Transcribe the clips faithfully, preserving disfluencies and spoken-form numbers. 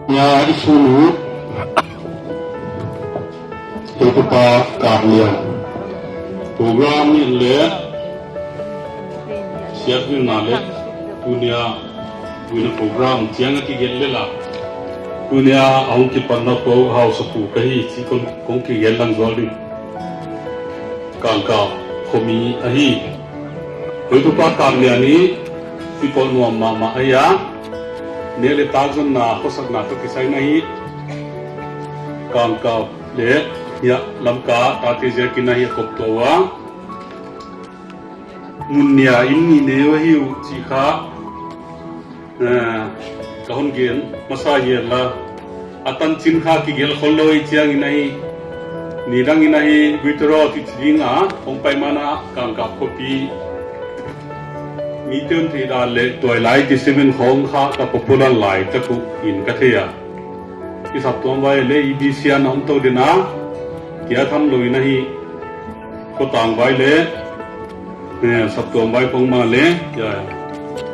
Nya i sun uh, Topa Kap Lian. Program nih le siatna le tunia buaina program ciang a kigelh le la. Tunia a hong kipanna ko hausapu ka hi ci kong, kong kigelh lang zual ding. Kangkap khuami ahi. Topa Kap Lian hi, i pawl nuam mahmah ahi a. Nek le tak zonna khuasakna tawh kisai na hi. Kangkap le hiah Lamka tate ziakin ahi a kop tua uh a. Mun nih a inn nih nei uh ahi uh ci kha, eh, ka hon gen masa hi la. A tancin kha kigelh khol lo hi ciangin ahi. Nidangin ahi Guitaro kici ding a hong pai mana Kangkap khuapi mite hong theih dan le tuailai ti seven khawng kha ka popular lai tak uh in ka thei a. I saptuam vai le i bisian a om to den a, kia tham lo in ahi. Khuatang vai le, eh, saptuam vai pong ma le, ya,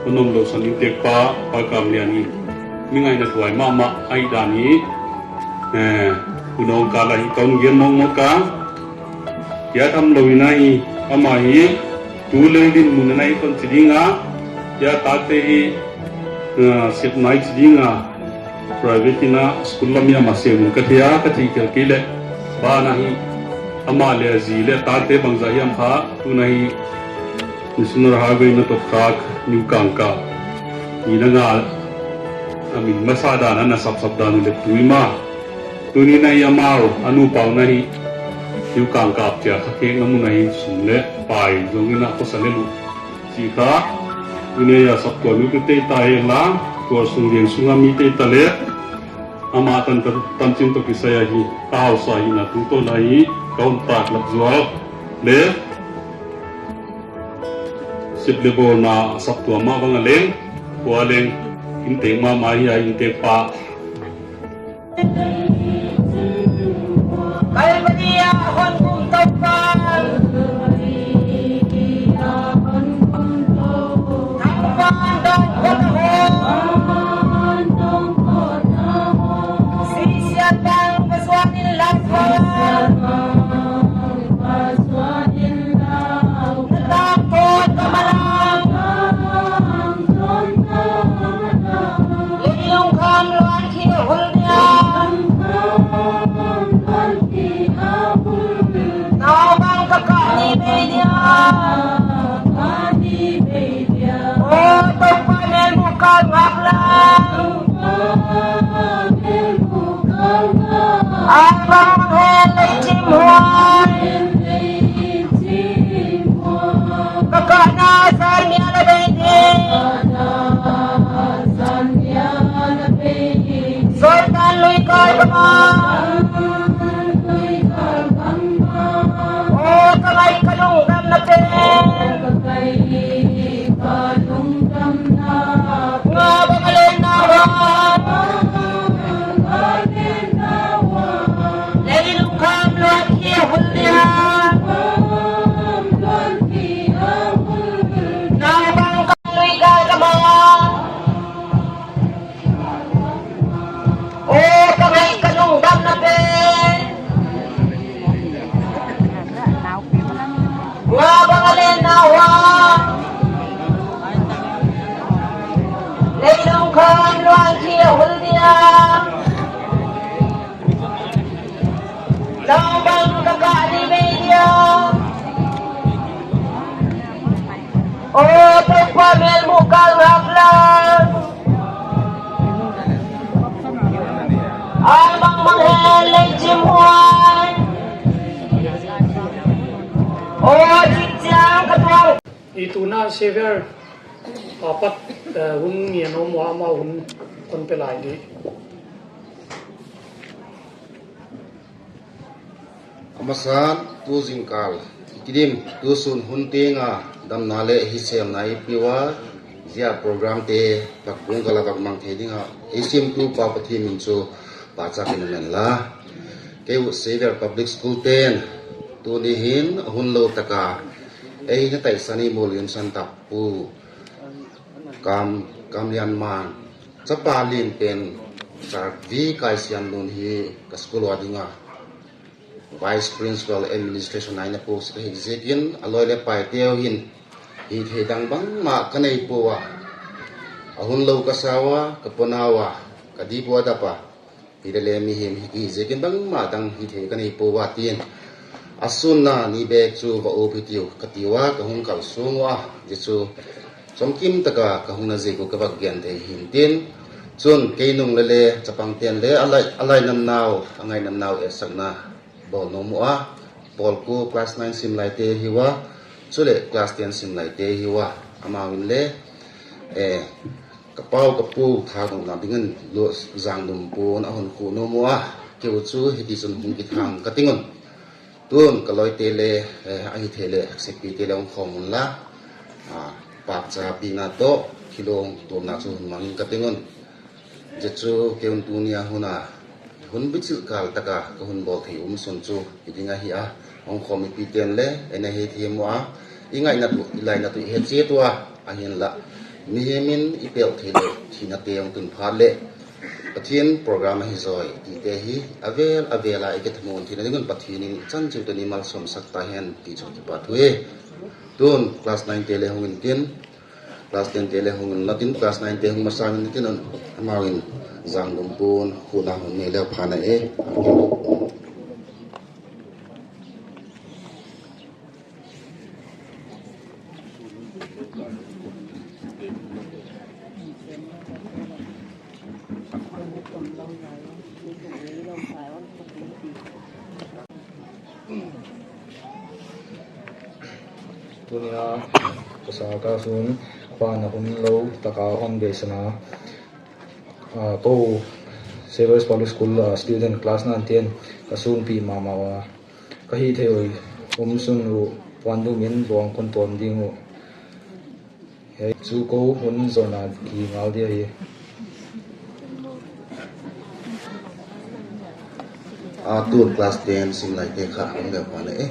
a nom lo san in tek pa, Pa Kam Lian hi. Mi ngaihna tuai mahmah ahi dan hi. Eh, unawng ka la hi kaun gen mawkmawk a. Kia tham lo in ahi, amah hi, tu le din mun a na hi ton ci ding a, kia tate hi, ah, siap nai ci ding a, private in a, school lam hi amah sem ka thei a, ka thei kei kei le, ba na hi, amah le a zi le a tate bangzah hiam kha, tu na hi, Missionary Highway na tawh khak, New Kangkap, ni na nga, a min masa dan a na sapsap dan uh le tu hi ma. Tuni na hi amau, a nupa uh na hi, New Kangkap cia kha khekna mun a hi sum le pai zongin a khuasa le luh. Ci kha, tuni a saptuam mi tu teita hen la, tua sung lian sunga mi teita le, ama tan, tan, tancin tawh kisai a hi, a hausa hi na tungtawn a hi, ka hon tak lak zual le, sip le bawlna saptuam mah bang a leng, kua leng, inntek mahmah hi a inntek pa. Kalvari ah hong kum Topa. Thangvan dong khot a hong. Sisiat bang pasuan in lai khot. Na tak khot ka malang. Leitung kham luan khi a hul dia. Naupang ka kah ni bei dia. O Topa melmu kal ngap lai. Ai bang he lei cim huai. Bang khi a hul dia. Nau bang ka kah ni mei dia. O Topa mel mu kal ngak lang. Ai bang bang hen lei cim huai. O cik ciang ka tuang. I tuna Xavier a pat, eh, hun ngian om uh a, amau hun kon pia lai dih. A masa in tu zingkal i Kidim tu sun hun tenga damna le hisemna i pia uh a, zia programte vak kung kala vak mang thei dinga ei simtu Pa Pathian min cu pacak in a men la. Kei uh Xavier Public School ten tuni hin a hun lo taka ei na taihsan i Mual Lian San Tak Pu Kam, Kam Lian Man capa lin pen Sar V Kai Siam Lun hi ka school a dinga Vice Principal Administration a ina post ka hi ziakin a lawi le paite uh hin hi thei dang bangmah ka nei pua a, a hun lo ka sau a, ka pua nau a, ka dip uh a dap a, hi le le mihim hi ki hi ziakin bangmah dang hi thei ka nei pua a, tin a sunna ni bek cu va up hi tiu ka tiu a, ka hung kal sung uh a, zia cu comkim taka ka hung na zik uh ka vak gen thei hin tin. Cun kei nung le le capang ten le a lai, a lainatnau, a ngainatnau etsakna bawl nuam uh a, pawlku class nine sim laite hi uh a, cule class ten sim laite hi uh a, amau in le, eh, ka pau ka pu thak nopna dingin lu-, zangdum pun a hun khuh nuam uh a, kei uh cu hiti cun hung kithang ka tingun. Tun ka lawite le, eh, a hi thei le, sippite le hong khawm un la, ah, pakca pina tawh, thilung tuamna cu hun mangin ka tingun. Zia cu kei un tuni a hun a, hun bicilh kal taka ka hun bawl thei um sun cu hi ding ahi a, hong khawm i piten le, ei na hi thei mu a, i ngaihna tu, i laina tu, i he ciat uh a, a hin la, mihim in i pelh thei le, thina te hong tun phat le, Pathian program ahi zawi tite hi a vel a vel a i kithamuan thina dingun Pathian in i chan ciu tuni malsawm sak ta hen ti cu kipa thu hi. Tun class nine te le hong in tin, class ten te le hong in la tin, class nine te hong masa in tin, amau in zangdum pun khuhna hun nei le pha na e. Tunia ka sa ka sun pa na hun lo taka hon beisana, ah, ko Savers Public School, ah, student class nine ten ka sunpi mahmah a, ka hih theih uh um sun uh puan dum in luang kon tuam ding uh. Hei cu ko hun zon a ki ngal dia hi. A tu class ten sim lai te kha hong deuh pa na e.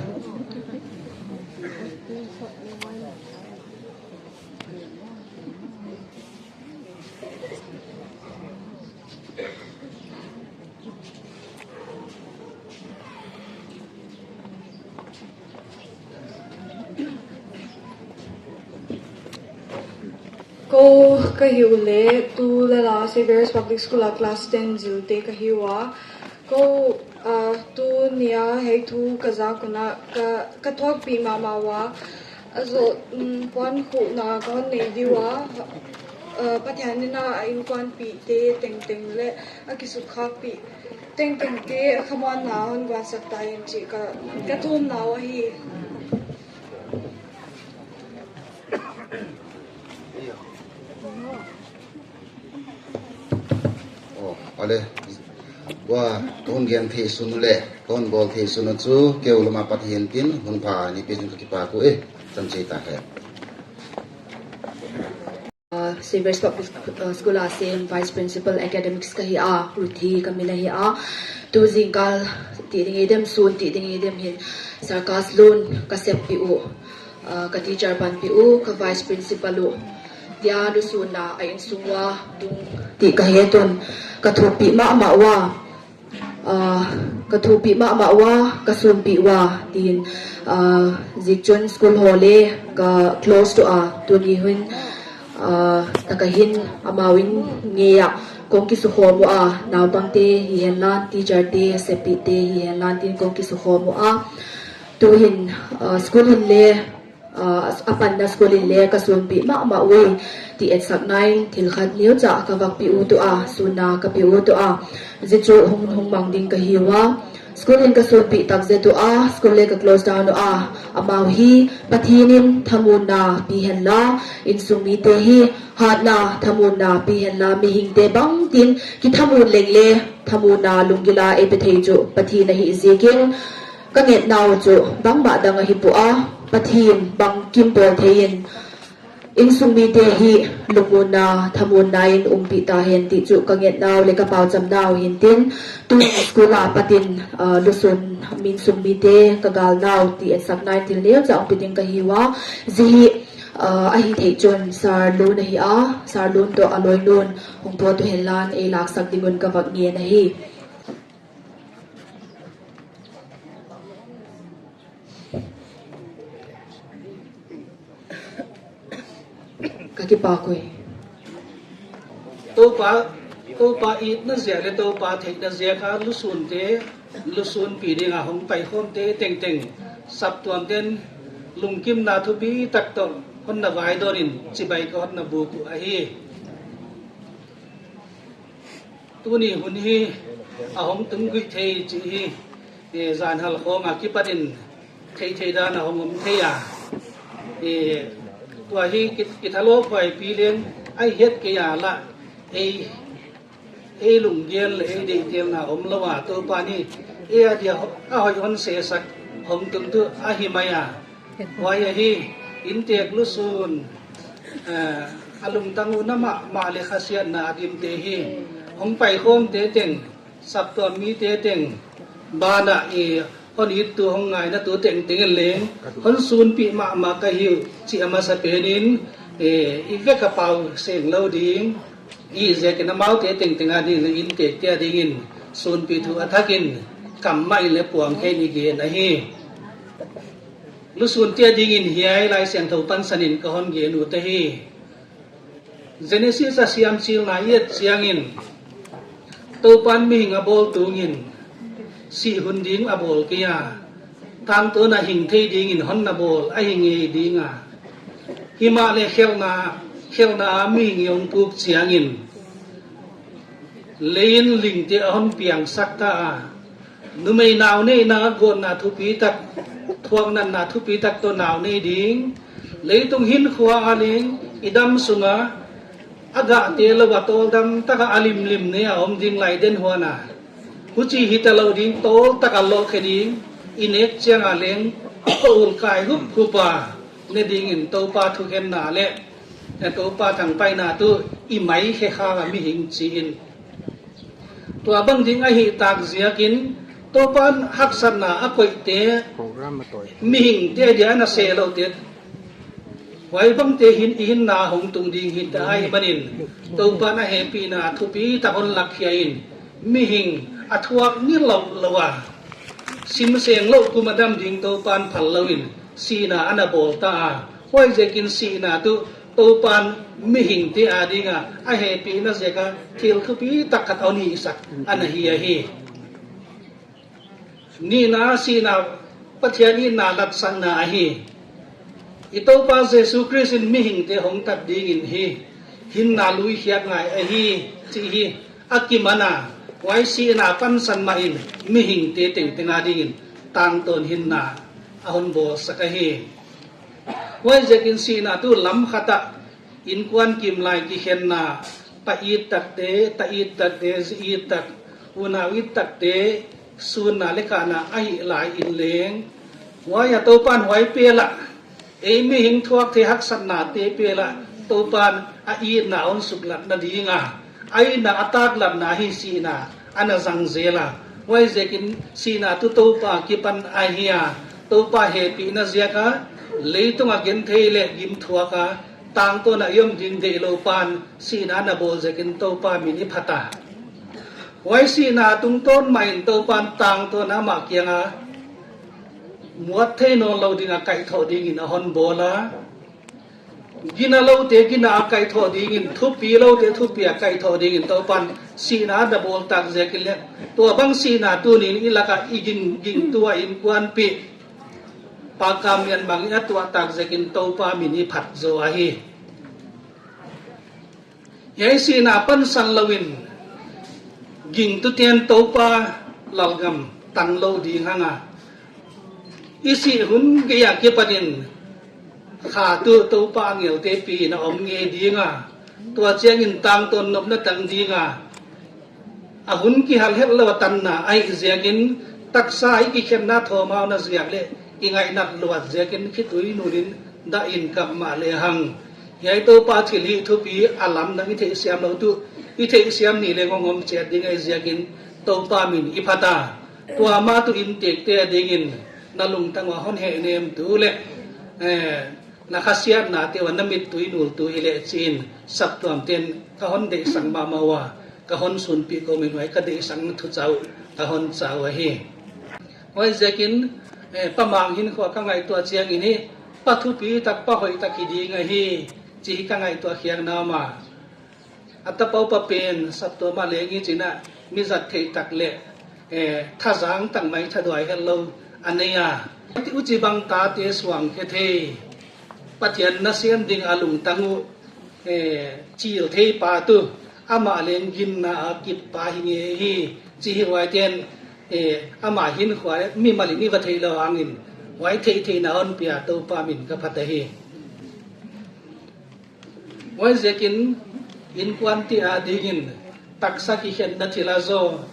Ko ka hi uh le tu lala Savers Public School a class ten zilte ka hi uh a, ko, ah, tu nia hei thu ka zak un ah ka, ka thuakpih mahmah uh a, a zawh, um, puan khuhna ka hon nei dih uh a, ah, Pathian in ah a innkuanpihte tengteng le a kisukkhakpih tengtengte a khamuanna hon guansak ta in cih ka, ka thumna uh ahi. Oh, ale. Tua, ka hun gen thei sun uh le ka hun bawl thei sun uh cu keu lama Pathian tin hun pha ni pe cun ka kipak uh e. Chan cei ta he. Uh, Savers Public, uh, School a sem Vice Principal Academics ka hi a, Ruth hi ka min ahi a. Tu zingkal tih ding i dem, sun tih ding i dem hin Sarkas Lun ka seppih uh, uh, ka teacher panpih uh, ka Vice Principal uh. Tia lusunna a innsung uh a tung tih ka het un ka thupih mahmah uh a. Aa, ka thupih mahmah uh a, ka sunpih uh a, tiin, aa, zik cun school haw le ka close tuk a, tuni hun, Aa, taka hin amau in ngei ah kong kisukhawm uh a, naupangte hi henlan, teacher te, seppihte hi henlan tin kong kisukhawm uh a, tuhin, aa, school in le, aa, a panna school in le ka sunpih mahmah uh hi. Ti etsakna in thil khat neu ca ka vakpih uh uh a, sunna ka pih uh uh a, zi cu hong, hong mang ding ka hi uh a, school in ka sunpih takzet uh a, school le ka close down uh a, amau hi Pathian in thamunna pi henla, innsung mite hi hatna thamunna pi henla, mihingte bangtin kithamun leng le thamunna lunggila ei pe thei cu Pathian ahi zikin ka ngetna uh cu bangmah dang ahi pua, Pathian bang kim pawl thei in innsung mite hi lungmunna, thamunna in umpih ta hen ti cu ka ngetna uh le ka paucamna uh hintin, tu school ah patin, aa, lusun, innsung mite ka galna uh ti etsakna in thil neu ca umpih ding ka hi uh a, zi hi, aa, ahi theih cun Sar Lun ahi a, Sar Lun tawh a lawinun hong phawt uh henlan ei laksak dingun ka vak ngen ahi. Ka kipak uh hi. Topa, Topa itna zia le Topa theihna zia kha lusunte, lusunpi dinga hong paikhawmte tengteng saptuamten lungkimna thupi tak tawh hon na vaidawn in cibai ka hon na buk uh ahi. Tuni hun hi a hong tung guih thei cih hi, e, zanhal khawng a kipat in theithei dan a hong om thei a, e, tua hi ki, kithalawphuaipi leng a hi het kei a lah ei, ei lunggel le ei deihtelna om lo a, Topa nih ei a dia a hoih hon sesak hong tung tu ahi mai a. Huai ahi, inntek lusun, eh, a lungtang uh na mahmah le khasiatna a dimte hi hong paikhawmte teng, saptuam mite teng, banah i hon ittu hong ngainatu tengteng in leng hon sunpih mahmah ka hi uh cih a masa penin, eh, i vek a pau seng lo ding, i ziakin amaute tengteng a ding le inntekte a dingin sunpih thu a thakin kam mah in le puang khe in i gen ahi. Lusunte a dingin hiai Lai Siangtho pansanin ka hon gen uh te hi. Genesis a siamcilna i et ciangin Topan mihing a bawl tungin sih hun ding a bawl kei a, tangtawn a hing thei dingin hon na bawl ahi ngei ding a, himah le khelhna, khelhna a mihing i hong puk ciangin leiin lingte a hon piangsak ta a, numei nau neihna gawtna thupi tak, thuaknatna thupi tak tawh nau nei ding, leitung hinkhua a leng i dam sunga a gahte lo a tawldam taka a limlim nei a om ding lai den huan a, huci hita lo ding tawl taka lawhkhe ding, i nek cianga leng a ul kai huphup a ne dingin Topa thukhenna le Topa thangpaihna tu i mai khe khang a mihing ci-in tua bang ding ahi tak ziakin Topan haksatna a koihte, mihingte dia a na seh lohte, huai bangte hin i hinna hong tung ding hita ahi manin Topan a hehpihna thupi tak hon lakkhia in mihing a thuak ni lo lo a simseng loh kum a dam ding Topan phal loin sihna a na bawl ta a, huai ziakin sihna tu Topan mihingte a dinga a hehpihna ziaka thil thupi tak khat a hon hihsak a na hi ahi. Nihna sihna Pathian itna latsakna ahi. I Topa Jesu Khrist in mihingte hong tat dingin hi hinna luikhiat ngai ahi cih hi a kiman a, huai sihna pansan mahin mihingte tengteng a dingin tangtawn hinna a hon bawlsak ahi. Huai ziakin sihna tu lam khatah innkuan kimlai kikhenna, pa it takte, ta it takte, zi it tak, unau it takte sunna le kahna ahi lai in leng, huai a Topan huai pelah ei mihing thuak thei haksatnate pelah Topan a itna hon suklat nadinga a itna a taklatna hi sihna a na zang zel a, huai ziakin sihna tu Topa kipan ahi a, Topa hehpihna ziaka leitunga genthei le gimthuaka tangtawn a i om ding deih lo pan sihna a na bawl ziakin Topa min i phat a, huai sihna tungtawn mahin Topan tangtawn a amah kianga muat thei nawn lo dinga kaihthawh dingin a hon bawl a, Gina lote gina a kaihthawh dingin, thupi lote thupi a kaihthawh dingin Topan sihna na bawltak ziakin le, tua bang sihna tunin i lakah i ging, gingtu a innkuanpih Pa Kam Lian Mang i a tuahtak ziakin Topa min i phat zo ahi. Hiai sihna pansan loin gingtuten Topa lalgam tang lo ding hanga, i sih hun gei a kipanin kha tu Topa angelte pi-in a om ngei dinga, tua ciangin tangtawn nopna tang dinga, a hun kihal het lo a tanna ahih ziakin taksa i kikhenna thawmauna ziak le i ngaihnat luat ziakin khitui nunin dah in kap mah lehang, hiai Topa thilhih thupi a lamdang i theihsiam lo tu, i theihsiam ni leng hong om ciat ding ahih ziakin Topa min i phat a, tua mah tu inntekte dingin na lungtang uh a hon hehnem tu le, eh, na khasiatnate uh a na mittui nultu hi leh ci-in saptuamten ka hon deihsak mahmah uh a, ka hon sunpih kawmin huai ka deihsak thucau ka hon cah uh ahi. Huai ziakin, eh, Pa Mang hinkhua ka ngaihtuah ciangin hi, pa thupi tak, pa hoih tak hi ding ahi, ci hi ka ngaihtuah khiakna om a. A tapau pa pen saptuam a leng hi cinah, mi zat theih tak le, eh, thazang tak mai, thaduai het lo a nei a. Uci bang tate suang khia thei, Pathian nasem ding a lungtang uh, eh, cil thei pa tu, amah leng ginna a kip pa hi ngei hi, ci hi. Huaiten, eh, amah hinkhua le mimal in i va theih lo hangin, huai theihtheihna hon pia Topa min ka phat ahi. Huai ziakin innkuante adingin taksa kikhenna thil a zaw,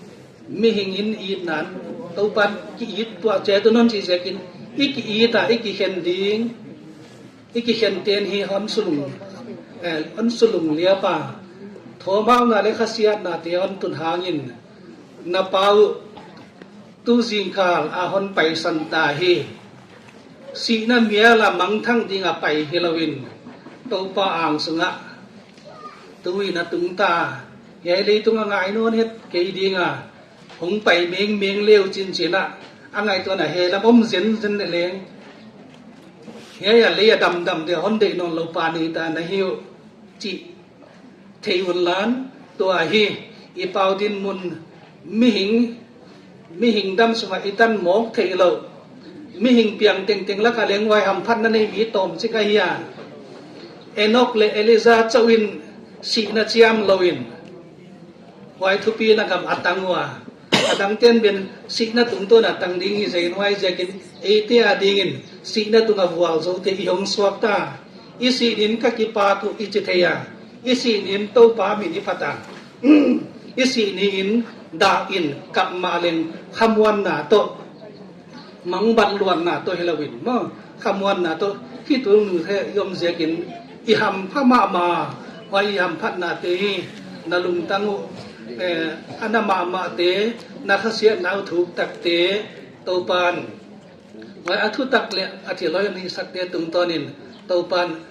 mihing in itna in Topan ki-it tuah ciat un hon cih ziakin, i ki-it a, i kikhen ding, i kikhenten hi hon sulung, eh, hon sulung liap a, thawmauna le khasiatnate hon tun hangin, na pa uh tu zingkal a hon paisan ta hi. Sihna mial a mangthang ding a pai hi loin, Topa ang sungah tu-in a tung ta. Hiai leitung a ngai nawn het kei ding a, hong pai mengmeng le uh cin cinah, a ngaihtuahna he lam om zenzen le leng, hiai a lei a damdam dia hon deih nawn lo pa nei ta na hi uh, cih thei un lan, tua hi. I pau dinmun, mihing, mihing dam sungah i tan mawk theih loh, mihing piang tengteng lakah leng huai hamphatna nei mi tawmcik ahi a. Enok le Elijah chauh in sihna ciam loin, huai thupi na gam a tang uh a, a dangten bel sihna tungtawn a tang ding hi zain, huai ziakin eite adingin sihna tungah vualzote i hong suak ta. I sih ni-in ka kipak uh i ci thei a, i sih ni-in Topa min i phat a, i sih ni-in dah in kap mah leng khamuanna tawh, mangbat luatna tawh hi loin maw, khamuanna tawh, khitui nulh he i om ziakin i hampha mahmah. Huai i hamphatnate hi, na lungtang uh, eh, a na mahmahte, na khasiatna uh thuk takte, Topan, huai a thutak le a thil hoih a hihsakte tungtawnin Topan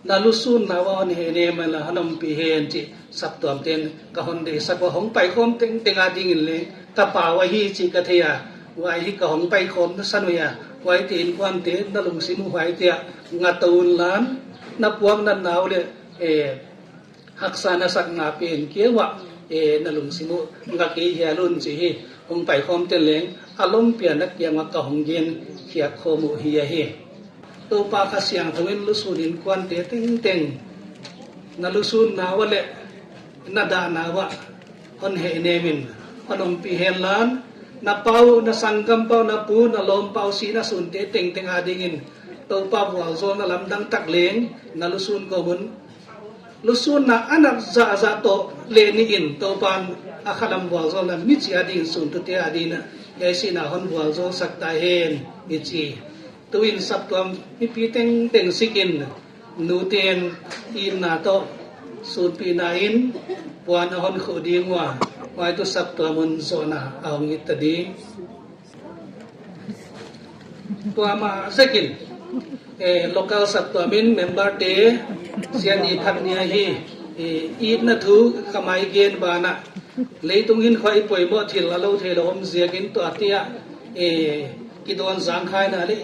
na lusunna uh a hon hehnem a la hon ompih hen cih saptuamten ka hon deihsak uh a, hong paikhawm tengteng adingin leng ka pau ahi cih ka thei a. Huai hi ka hong paikhawm na san uh hi a, huaite innkuante na lungsim uh huaite ah nga to un lan, na puakna nau le, eh, haksa na sakna pen kei uh ah, eh, na lungsim uh nga kei hial un ci hi. Hong paikhawmten leng a lompi a na kiangah ka hong gen khiak khawm uh hi ahi. Topa Kha Siangtho in lusun innkuante tengteng na lusunna uh ah le na dahna uh ah hon hehnem in hon ompih hen lan, na pau, na sanggampau, na pu na lawmpau sihna sunte tengteng adingin Topa vualzawlna lamdang tak leng na lusun kawm un. Lusunna a nat zahzah tawh leh nih-in Topan a khalam vualzawlna mici adingin, suntute adingin hiai sihna hon vualzawlsak ta hen i ci. Tu-in saptuam mipi tengteng sikin nuten itna tawh sunpihna in puan a hon khuh ding uh a, huai tu saptuam hun zawhna a hong it ta ding. Tua mah zekin, eh, local saptuam in member te sian ni phat ni ahi, eh, itna thu khamai gen banah leitung hinkhua i poimawh thil a lo thei lo om ziakin tua tiah, eh, kidawn zangkhaina le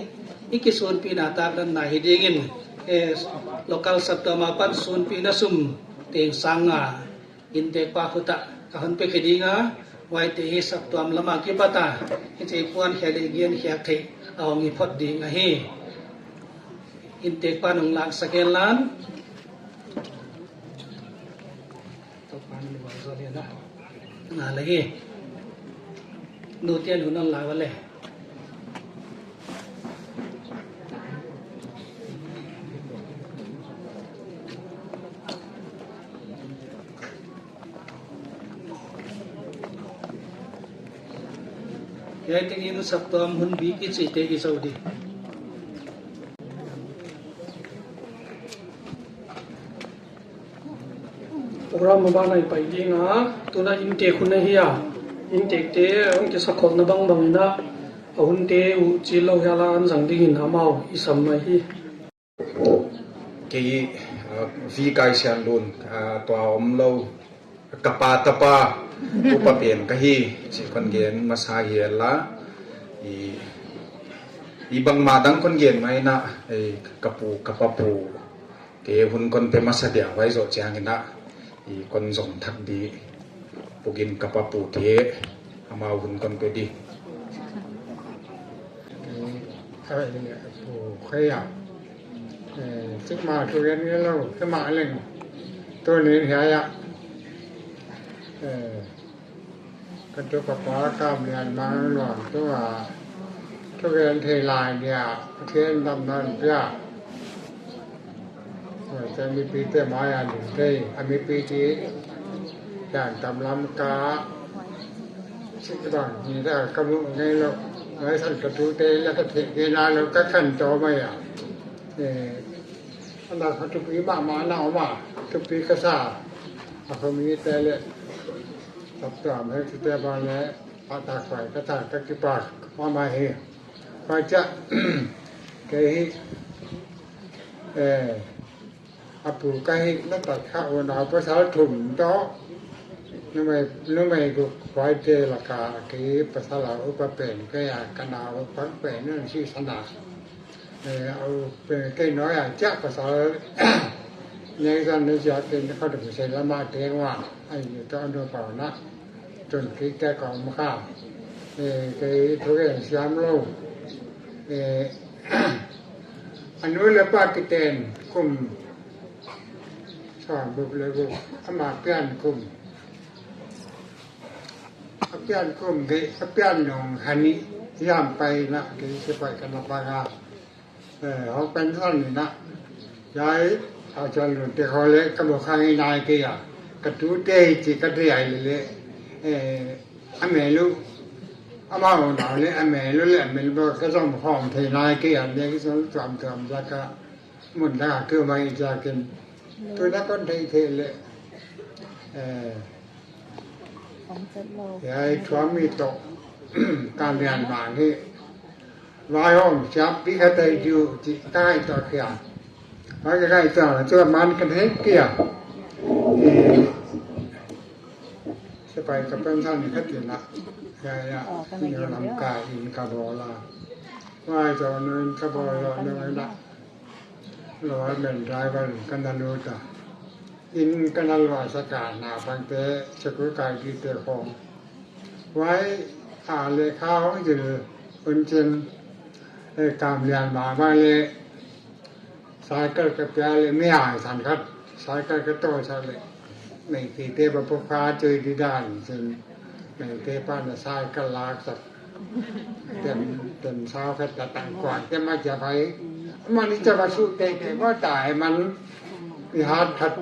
i kisunpihna taklanna hi dingin Eh, local saptuam a pan sunpihna sum teng sang nga inntekpa khut ah ka hon pia khia ding a, huaite hi saptuam lam a kipat a hici puan khia le gen khiak theih a hong hi phot ding ahi. Inntekpa nong laksak hen lan. Topa min va zo le na. Nga le hi. Nu tian hun nong la va le. Hiai tengin saptuam hun bik i cihte i zo ding. Program a banah i pai ding a, tuna inntek hun ahi a, inntekte hong kisakholhna bangbang in a, a hunte uh cil lo hial a an zang dingin amau i sam mai hi. Kei, ah, V. Kai Sian Lun, ah, tua om lo, ka pa tapa upa pen ka hi, ci kon gen masa hi la. I, i bangmah dang kon gen mai na, i, ka pu, ka pa pu te hun kon pe masa dia, huai zoh ciangin a, i, kon zong thak di, pukin ka pa pu te, amau hun kon pe di. Ai, pu kei a. Eh, cik ma tu gen ni lo, cik ma leng. Tu ni hiai a. Eh, ka tu ka pa ka mian mang luang tu a. Tu gen thei lai dia, Pathian dam nan pia. Oi, te mipite mai a ning tei, a mipite Thian tam lam ka sik bang ni da ka mu ngei lo. Ngai san ka tute la ka thei ngei na lo ka khan to mai a. Eh, ana ka tupi ma ma na ma tupi ka sa. A ko mi te le tap tam he te ba le pa ta kwai ka ta ka kipak ma ma hi. Kwa cha ke hi. Eh, a pu ka hih na tak kha unau pasal thum tawh numei, numei guk huaite laka kei pasal a upa pen kei a ka nau upa pen nun si sana. Eh, a u pen kei noi a ciah pasal nei zan nei ciah ken kha dum sei lama teng ua ai ni tawh a nu pau na. Tun kei ka kong ma kha. Eh, kei thu kei siam lo. Eh, a nu le pa kiten kum. Sawm buk le buk. Ama pian kum. A pian kum kei, a pian nong hani. Yam pai na kei se pai ka na pa nga. Eh, hong pension ni na. Yai, a chuan lun te khaw le, ka bawk hang i nai kei a. Ka tu te hi ci ka thei ai le le. Eh, a mel uh, amau nau le, a mel uh le, a mel uh ka zom khawm thei nai kei a, le ki zom tuam tuam za ka mun la ka keu mai za ken. Tu na kon thei thei le. Eh, Yai thuam mi tawh ka lian mang hi. Vai hawm siam pi kha tei diu ci kai tawh khia. Vai ka kai tawh la tua man kan he kia. Eh, se pai ka pen san ni kha ti na. Ya, ya. Ni lam ka in ka bo la. Vai tawh nun ka bo la nun na. Lo a men driver ka na lut a. In ka na luah sak a, na bangte, sakul kai dite khawng. Huai a lekha hong zil hun cin, eh, kam lian mama le, cycle ka pia le, mi hang san khat, cycle ka taw sak le, mei kite ba pukha cui di dan cin, mei te pa na cycle lak sak. Tem, tem sau khat ta tang kuan, tem ma cia pai. Man i cia ba su te te ba tai man. Mi hat khat,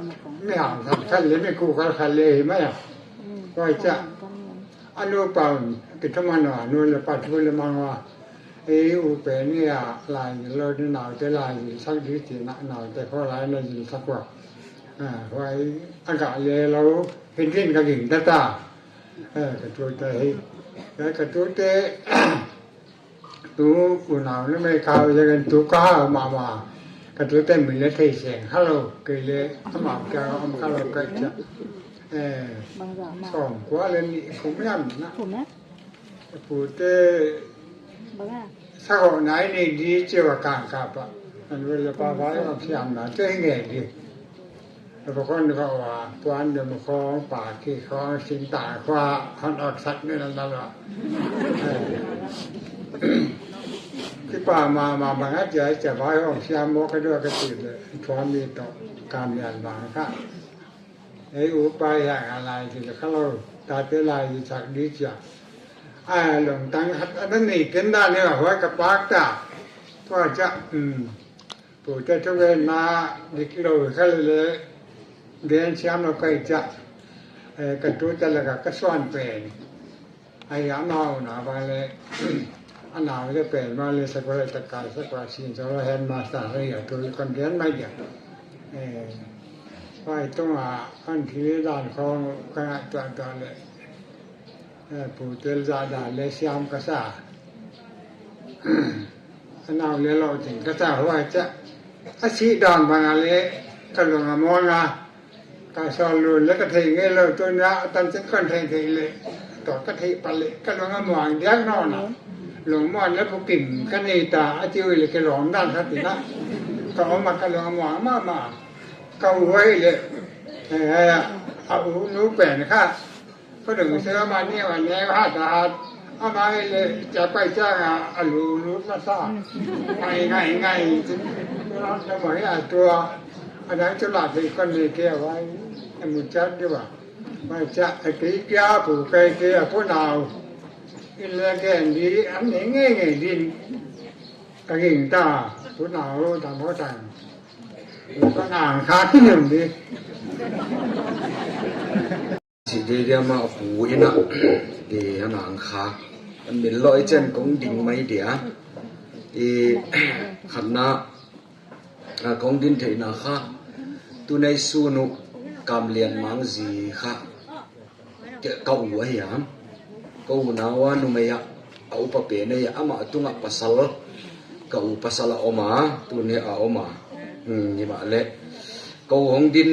mi hang khat khat le, mi ku khat khat le hi mai a. Koi cia. A nu pau, ki thu man wa, nu le pa thu le mang wa. Ei u pe ni a, lai lo ni nau te lai, sak di ti na, nau te kho lai na yin sak wa. A, huai, a ga le lo, hin tin ka ging ta ta. Eh, ka tute hi. Eh, ka tute, tu unau na mei kau ya kan tu ka ha ma ma. Ka tute min le thei seng. Hello, kei le, ama kya, ama ka lo ka cha. Eh, sawm kua le ni kum yam na. Kum eh? Pute, sa ho nai ni di che wa kang ka pa. An vel le pa vai om siam na te nge di. Ko kon ko wa puan de mo khong pa ki khong sin ta khwa han ak sak ne na na la. Ki pa ma ma ma nga ja ja vai om siam mo ka do ka ti le. Tua mi to kam yan ma ka. Ei u pa ya nga lai ti ka lo ta te lai ti sak di ja. A long tang hat a ni ken da ne wa ka pak ta. Tua ja. Pu te thu gen na dik lo kha le le gen siam lo kai ca. Ka tu ta la ka ka suan pen. Ai a mau na ba le a nau le pen ma le sa ko le ta kai sa ko sin so lo headmaster le ya tu le kon gen mai ya. Pai tung a an thi dan khong ka ngai tua tua le. Pu tel za da le siam ka sa. A nau le lo ting ka sa huai ca. A si dan bang a le ka lung a muang a. Ka sa lu le ka thei ngei lo tu na a tan cin kon thei thei le. To ka thei pa le ka lung a muang diak no na. Lung muang le pu kim ka nei ta a ci ui le ke lom dan sa ti na. Ka om a ka lung a muang ma ma. Ka huai le. A u nu pen kha. Ko dong se ma ni ma ne ha ta ha. A ma le ca pai ca nga a lu lu na sa. Ngai ngai ngai. Ra ta ma ya tua. A dang tu la thei kon ne ke wai. A mu ca de wa. Wai ca a ke kia pu ke ke a pu nau. In le ke ndi an ne nge nge din. Ka ging ta pu nau ta mo ta. Ka nang kha ki nem di. Ci de dia ma pu ina. E a nang kha. An min lo i chen kong ding mai dia. E khatna a kong din theihna kha. Tu nei sunu kam lian mang zi kha. Ka u a hiam. Ka u nau a numei a a upa pen a amah tungah pasal. Ka u pasal a om a tuni a om a. Hi mah le ka u hong din.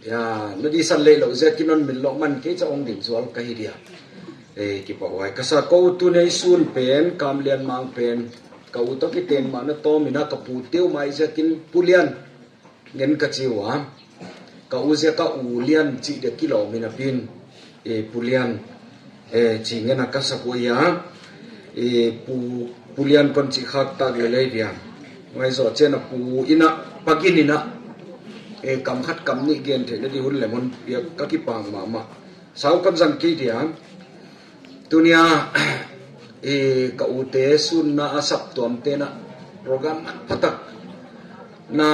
Ya na disan lei lo ziakin on min lo man kei ca hong din zual ka hi dia. Kipa huai ka sa ko tu nei sun pen kam lian mang pen ka u tawh kiten mah na tawm ina ka pu teu mai ziakin pulian ngen ka ci uh a, ka u zia ka u lian cih dia kilawm in a pin, e, pulian, e, ci ngen a ka sak uh a, e, pu, pulian kon cih khak tak le lei dia. Ngai zawh cian a pu ina pagin ina, e, kam khat kam nih gen theih na di hun le mun piak ka kipak mahmah. Sau kan zang kei dia. Tunia, e, ka ute sunna a saptuam tena program man phatak na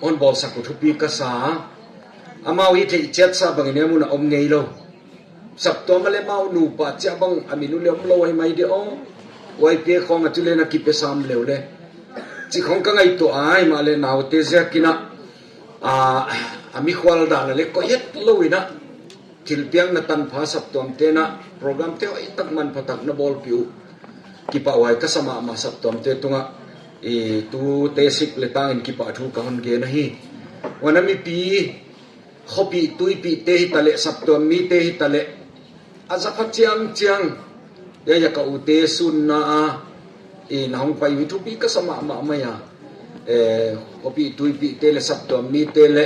hon bawlsak uh thupi ka sa. Amau hi theih ciat sa bangin e mun a om ngei lo. Saptuam a le mau nupa ciah bang a min uh le om lo ai mai de aw. Uai pia khawng a tu le na kipia sam leu le. Ci khawng ka ngaihtuah ai mah le naute ziakin a, a, a mikhual dan a le koih het lo ina. Thilpiakna tanpha saptuamte na program te hoih tak manpha tak na bawlpih uh. Kipahhuai ka sa mahmah saptuamte tungah i tute sik le tangin kipah thu ka hon gen ahi. Huan a mipi khuapih tuipihte hi taleh saptuam mite hi taleh a zakha ciangciang Yaya ka ute sunna a i na hong pai uh hi thupi ka sa mahmah mai a. Khuapih tuipihte le saptuam mite le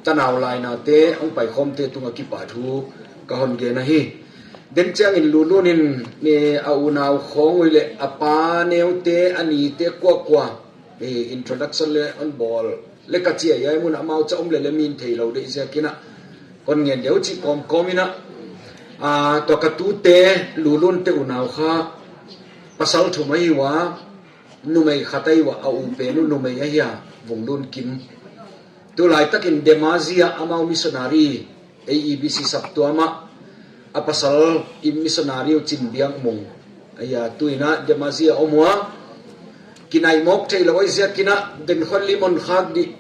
tanau lainate hong paikhawmte tungah kipah thu ka hon gen ahi. Den ciangin Lulun in a unau khawng uh le a pa neute a nite kuakua introduction le hon bawl le ka ciah hiai mun amau ca om le le min thei lo deih ziakin a kon ngen deuh cih kawmkawm in a, tua ka tute Lulun te unau kha pasal thum ahi uh a, numei khat ahi uh a, a u pen uh numei ahi a, Vunglun Kim. Tulaitakin Demazi ah amau missionary A E B C saptuam ah a pasal in missionary uh Cin Biak Mung ahi a, tu in a Demazi ah om uh a, kinaih mawk theih lo ahi ziakin a den khon lim hon khak dih.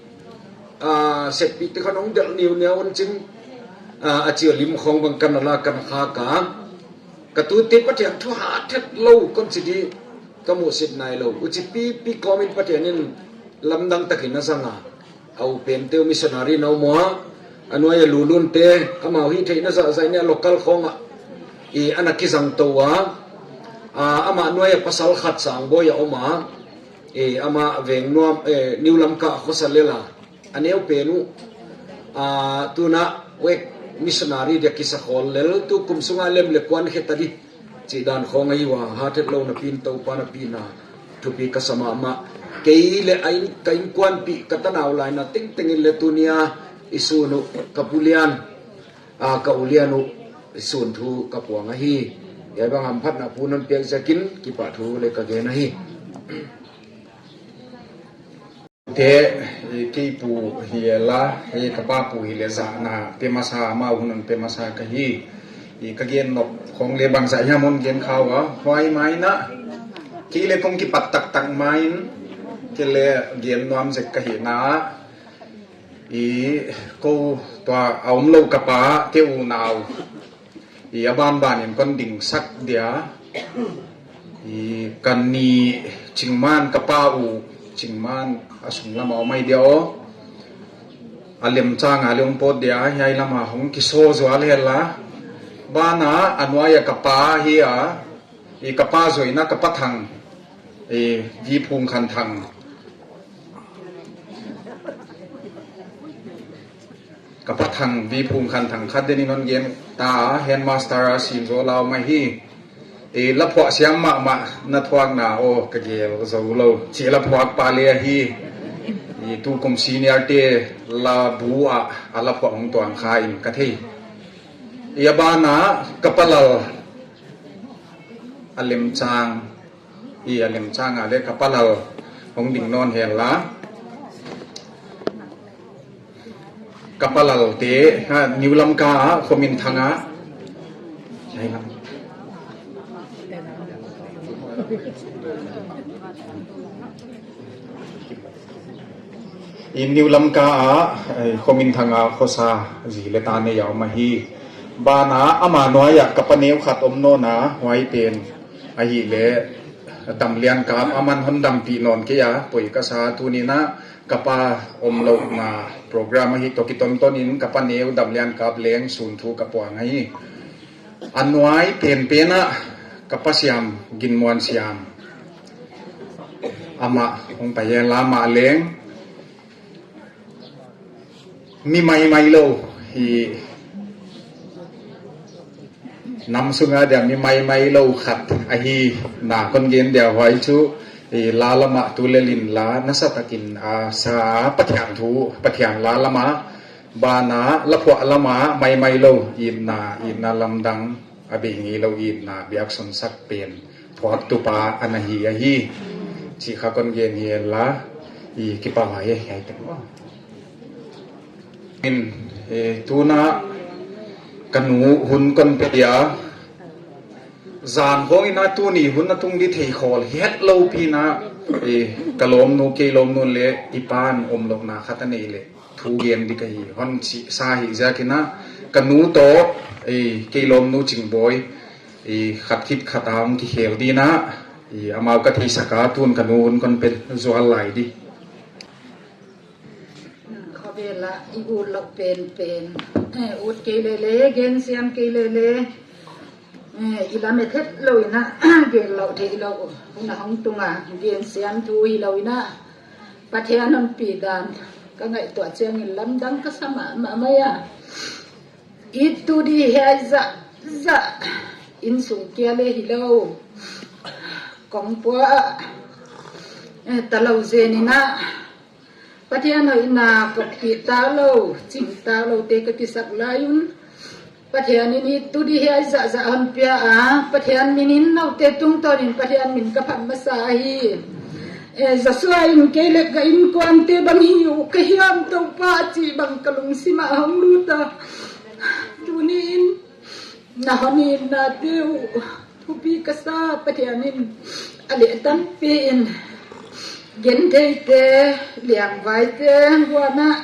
Seppihte khon hong delh niuniau un cin a, a cia lim khawng bang kan a la kan khak a. Ka tute Pathian thu hat het lo kon ci dih ka muhsit nai lo. Uci pipi kawmin Pathian in lamdang takin a zang a. A u pente uh missionary na om uh a, a nuai a Lulunte amau hih theihna zahzah in a local khawngah i a na kizangto uh a, amah nuai a pasal khat Sangbawi a om a, Eh, amah veng nuam, eh, New Lamka khuasa lela a neu pen uh, ah, tuna wek missionary dia kisa khawl lel, tu kum sunga lem le kuan kheta di cih dan khawng ahi uh a, hat het lo napi in Topa napi in a thupi ka sa mahmah. Kei le a inn, ka innkuanpih ka tanau laina tengteng in le tunia i sun uh ka pulian, a, ka ulian uh i sun thu ka puang ahi. Ia bang hamphatna pu non piak ziakin kipahthu le ka gen ahi. Te, i kei pu hi la, i ka pa pu hi le zahna pe masa, amau hun on pe masa ka hi. I ka gen nop khong le bangzah hiam hon gen khau a, huai maina kei le kong kipat taktak main, kei le gen nuam zek ka hi na. I ko tua a om lo ka pa te unau i a banban in kon dingsak dia. I kan ni Cingman ka pa uh, Cingman a sung lama om ai dia aw. A lemcang a le hong pawt dia, hiai lama hong kisaw zual hela. Bana a nuai a ka pa hi a, i ka pa zoina ka pa Thang, i Vi Phung Khan Thang. Ka pa Thang, Vi Phung Khan Thang khat den in hon gen ta, headmaster a sin zo lau mai hi. I laphuah siam mahmah na thuakna aw ka gel zo lo. Ci laphuak pa le ahi. I tukum senior te la bu ah a laphuah hong tuang kha in ka thei. I a bana ka pa Lal a lemcang, i a lemcang a le ka pa Lal hong ding nawn hela. Ka pa Lal te, ha, New Lamka ah, Khuaminthang ah. I New Lamka ah, eh, Khuaminthang ah khuasa zi le ta nei a om ahi. Bana ama nuai ah ka pa neu khat om nawn a, huai pen ahi le damlian kap, aman hon dampih nawn kei a, poi ka sa. Tuni na ka pa om lohna program ahi tawh kitonton in ka pa neu damlian kap leng sun thu ka puang ahi. A nuai penpen ah ka pa Siam, Ginmuan Siam, amah hong pai hen la, amah leng mi maimai lo, i nam sunga dia mi maimai lo khat ahi na kon gen dia, huai cu i la lamah tu le lin la nasa takin a sa, Pathian thu, Pathian la lamah. Bana laphuah lamah maimai lo itna, itna lamdang a bei ngei lo itna biakson sak pen phuaktupa a na hi ahi. Cih kha kon gen hi la, i kipah lai hi ai teng maw. In, eh, tuna ka nu hun kon pe dia, zan khawng ina tuni hun a tung di thei khawl hi het lo pi na, eh, ka lawmnu, kei lawmnu le i pan om lohna khat a nei le thu gen di ka hi, hon cih sa hi ziakin a, ka nu tawh, eh, kei lawmnu Cingbawi, eh, khat khit khat a hong kikhel di na, eh, amau ka theisak a, tun ka nu hun kon pe zual lai di. Khuavel ah i ut loh penpen, eh, ut kei lele, gensiam kei lele, eh, i lam et het lo in a, gen loh theih loh hun a hong tung a, gensiam thu hi lo in a, Pathian honpi dan ka ngaihtuah ciangin lamdang ka sa mahmah mai a. It tu di hiai zahzah, inn sung kia le hi lo, kongpua ah, eh, ta lo zen in a, Pathian hoihna koppih ta lo, cing ta lo te ka kisak lai un, Pathian in it tu di hiai zahzah hon pia a, Pathian min in note tungtawn in Pathian min ka phat masa ahi. Eh, Joshua in kei le ka innkuante bang hi uh ka hiam Topa, a cih bang ka lungsim ah hong lut a. Tuni in na hon itnate uh thupi ka sa, Pathian in a leh tampi in gentheite, liangvaite, huan ah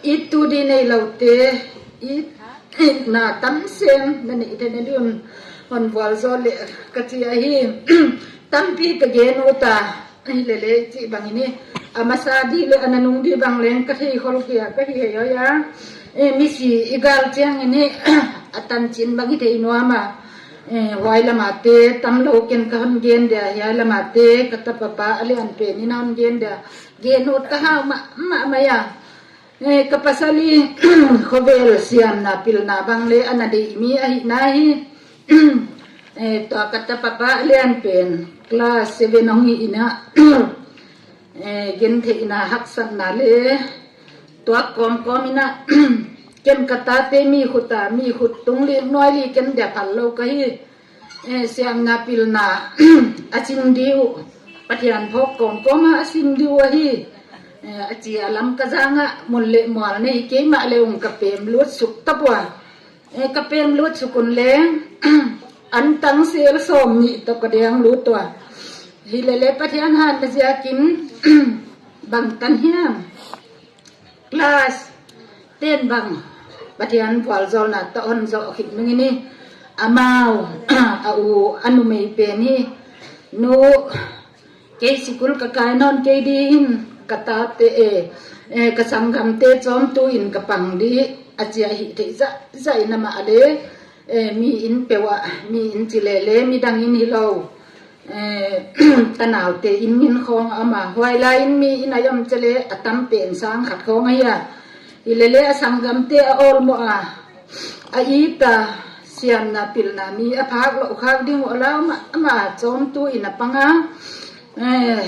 it tu di nei lote, it, itna tam sem na neih theihna ding un hon vualzawl leh ka ci ahi. Tampi ka gen ut a, ahi lele cih bangin i a masa di le a nanung di bang leng ka thei khol kei a, ka hi hei hoi a. Eh, misi i gal ciangin i a tancin bang i thei nuam a, Eh, huai lamate tam lo ken ka hon gen dia, hiai lamate ka tapapa a lian pen in a hon gen dia. Gen ut ka hau mahmah mai a. Eh, ka pasal i khovel siamna pilna bang le a na deih mi ahihna hi. Eh, tua ka tapapa a lian pen class seven hong hi in a. Eh, gentheihna haksatna le tuak kawmkawm in a, ken ka tate mi khut a, mi khut tung lik nuai lik ken dia phal lo ka hi. Eh, siamna pilna a sin dih uh, Pathian phawk kawmkawm a a sin dih uh ahi. Eh, a ci a lam ka zang a, mun le mual nei kei mah le ung ka pem lut suk ta pua. Eh, ka pem lut suk un leng, an tang sel sawm nih tawh ka deng lut tua. Hi lele Pathian hatna ziakin, bang tan hiam? Class ten bang Pathian vualzawlna tawh hon zawh khit nung in i, amau, a u, a numei pen hi, nu, kei sikul ka kai nawn kei dih in, ka tate, eh, eh, ka sanggamte cawmtu in ka pang dih, a ci a hih theih zahzah in amah le, eh, mi inn peuh ah, mi inn ci lele, midang inn hi lo. Eh, tanaute inn min khawng a om a, huai lai in mi inn a om ci le a tam pen sang khat khawng ahi a. Hi lele a sanggamte a awlmawh a, a it a, siamna pilna mi a phak loh khak ding uh a lau mahmah a cawmtu in a pang a. Eh,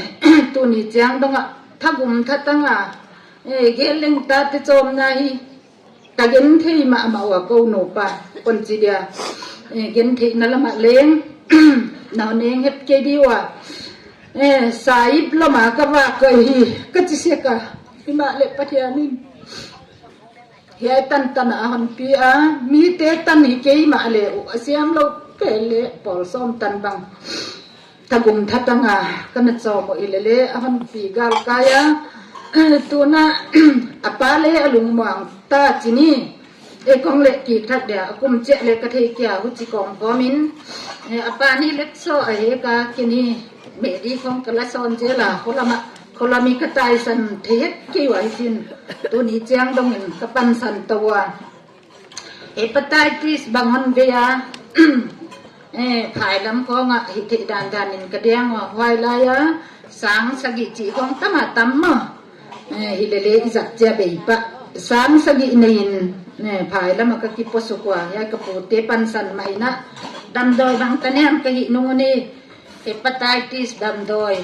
tuni ciang dong ah thagum thatang a, eh, gel leng tate cawmna hi. Ka genthei mahmah uh a ko nupa, kon ci dia. Eh, gentheihna lamah leng, na neng het kei dih uh a. Eh, saip lama ka vak ka hi, ka ci sek a. Hi mah le Pathian in hiai tantan a hon pi a, mite tan hi kei mah le uh, a siam lo pen le pawl sawm tan bang. Thagum thatang a ka na cawm uh hi lele, a hon pi galkai a. Tuna a pa le a lungmuang ta ci ni. E kong le kik thak dia, a kum ciah le ka thei kia, huci kawmkawm in. Eh, a pa ni lek saw a he ka ki ni. Meh di kong ka la sawn zel a, kholama, kholami ka taisan thei het kei uh a hi cin. Tuni ciang dong in ka pansan to uh a. Hepatitis bang hon vei a, eh, phailam khawng ah hih theih dandan in ka diang uh a, huai lai a, sang sagih cih khawng tam a tam maw. Eh, hi lele i zat cia bei pah. Sang sagih nei in, eh, phailam ah ka kipuasuk uh a, hiai ka pute pansan mah in a, damdawi bang ta niam ka hih nung uh ni, hepatitis damdawi.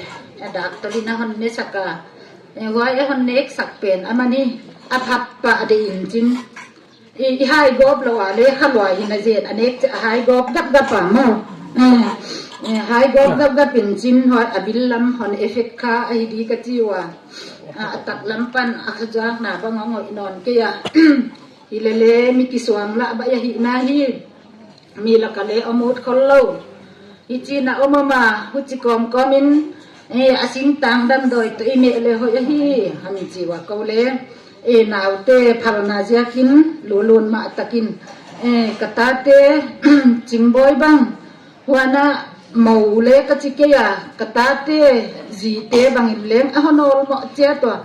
A daktor in a hon nesak a, eh, huai a hon neksak pen a mani, a phap pah dei in cin. I, i hai gawp lo a le kha luai hi na zen a nek ciah a hai gawp gapgap a maw. Eh, eh, hai gawp gapgap in cin huai a bil lam hon effect kha a hi di ka ci uh a. A, a tak lam pan a kha zuakna bang a ngoih nawn kei a. Hi lele mi kisuang lah baih a hihna hi. Mi lak a le om ut khol lo. Hi cin a om om a, huci kawmkawm in, eh, a singtang damdawi tawh i meh le hoih ahi, hon ci uh a ko le. Eh, naute phalna ziakin, lulun mah takin, eh, ka tate, Cingbawi bang, huan a mo le ka ci kei a, ka tate, zite bangin leng a hon awlmawh ciat uh a,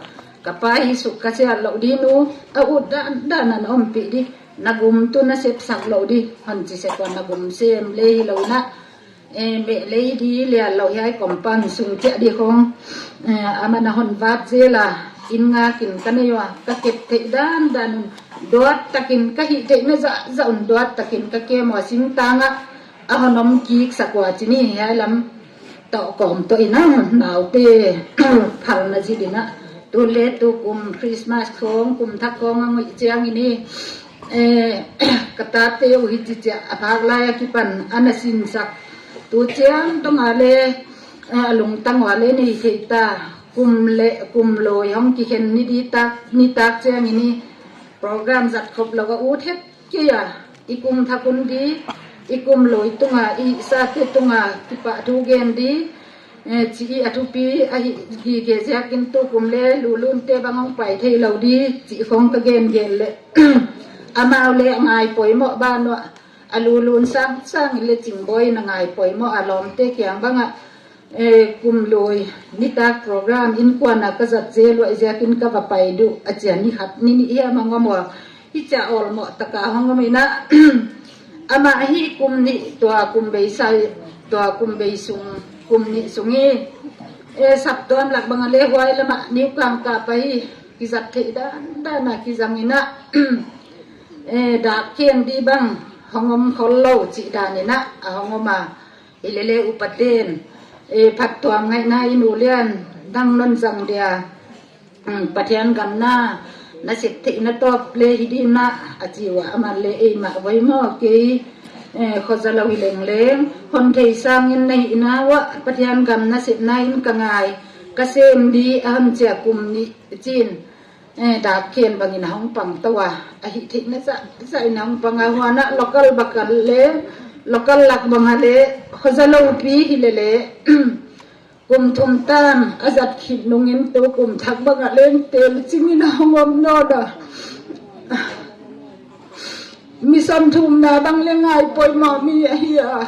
ka pa hi suk ka siat loh di nu, a ut dandan an ompih di, na gum tu na sepsak loh di, hon ci sek uh a, na gum sem le hi lo in a, eh, meh lei di lian lo hiai compound sung ciah di khawng, eh, a man a hon vat zel a, inn ngak in ka nei uh a, ka kep theih dandan un, duat takin ka hih theihna zahzah un, duat takin ka kem uh a, singtang ah a hon om kik sak uh a ci ni, hiai lam tawh kawm tawh in a, naute phalna zit in a, tu le tu kum Christmas khawng, kum thak khawng a ngoih ciang in i, eh, ka tate uh hi ci ciah a phak lai a kipan a na sinsak. Tu ciang dong a le, eh, a lungtang uh a le nei thei ta, kum le kum lui hong kikhen ni di tak, ni tak ciang in i program zat khop lo a ut het kei a, i kum thak un di, i kum lui tung a, i sate tung a kipahthu gen di, eh, ci i a thupi a hi gige ziakin tu kum le lulunte bang hong pai thei lo di, ci khawng ka gengen le. Amau le a ngai poimawh ban uh a, a lulun sangsang in le Cingbawi in a ngai poimawh a, lawmte kiang bang ah, eh, kum lui nitak program innkuan a ka zat zel uh a, ziakin ka va pai duh a ci a, ni khat ni nih hiam a ngam uh a, hi ciah awlmawh tak a hong om in a, Amah hi kum nih tua kum bei sai, tua kum bei sung, kum nih sung hi. E, saptuam lak bang a le huai lamah niukang kah pai hi. Kizat theih dan dan a kizang in ah, e, dak khen di bang hong om khol lo cih dan in ah a hong om a. Hi lele upaten, e, phattuam ngaihna in u lian dang non zang dia. Pathian gam na na sep theihna tawp le hi dih mah a ci uh a, aman le ei mah voi maw kei, e, khuaza lo hi lengleng hon thei sangin na hihna uah Pathian gam na sepna in ka ngai, ka sem di a hon ciah kum nih cin, e, dak khen bangin a hong pang to a, a hih theihna zahzah in a hong pang a, huan ah local bak a le, local lak bang a le khuaza lopi hi lele kum thum tan a zat khit nungin tu kum thak bangah leng tel cingin a hong om nawn a. Mission thumna bang leng ngai poimawh mi ahi a,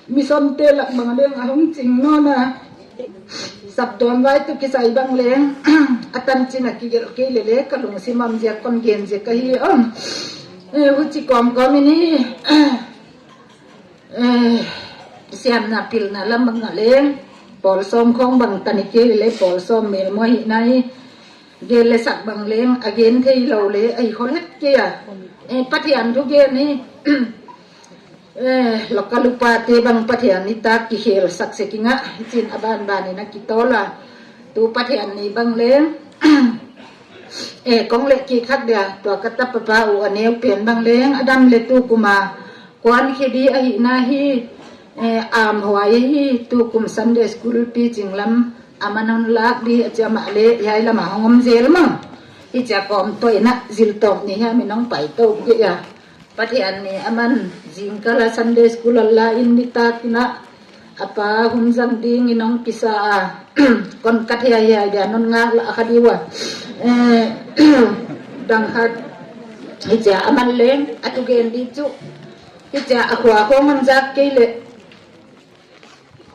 mission te lak bang leng a hong cing nawn a. Saptuam vai tu kisai bang leng a tancin a kigelh kei lele ka lungsim om ziak kon gen ziak ahi om. Eh, huci kawmkawm in hi. Eh, siamna pilna lam bang ngah leng pawl sawm khawng bang tani kei le pawl sawm melmaw hi nai. Gen le sak bang leng a gen thei lo le a hi khol het kei a. Eh, Pathian thu gen hi. Eh, local upate bang Pathian nitak kikhel sak se kingah hi cin a banbanin a kitawl a. Tu Pathian ni bang leng eh, kong leh kik khat dia tua ka tapa pa uh a neu pen bang leng a dam le tu kuma kuan khia di ahihna hi. Eh, amhuai ahi tu kum Sunday school picing lam a man hon lak di a cia mah le hiai lamah hong om zel maw. Hi cia kawm toina zil tawp ni hiam in hong pai to kei a. Pathian ni a man zingkal a Sunday school a la in nitak in a pa hun zang dingin hong kisa a. Kon kat hiaihiai dia non ngak lah a kha di ua. Eh, dang khat hi cia a man leng a thugen di cu hi cia a khua khawng hon zak kei leh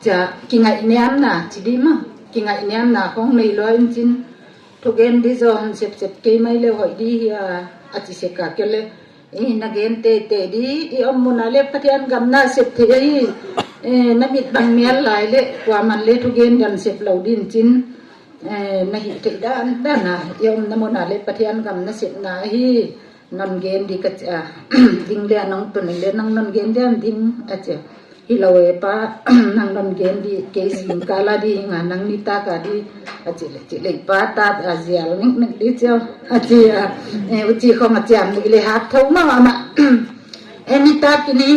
cia kingaihniamna ci di maw, kingaihniamna khawng nei lua in cin thugen di zaw hon sepsep kei mai le hoih di hi a, a ci sek a kei le. Eh, na gen teitei di i om mun a le Pathian gam na sep thei ahi. Eh, na mit bang mial lai le kuaman le thugen gam sep lo din cin, eh, na hih theih dan dan a i omna mun a le Pathian gam na sepna ahi. Non gen di ka cia ding le a nong tun le nang non gen diam ding a cia. Hi lo e pa, nang non gen di kei zingkal a di hi nga nang nitak a di a ci le ci le pa ta a zial nik nik di cia a ci a. Eh, huci khawng a ciam nik le hak tho maw amah. Eh, nitak in hi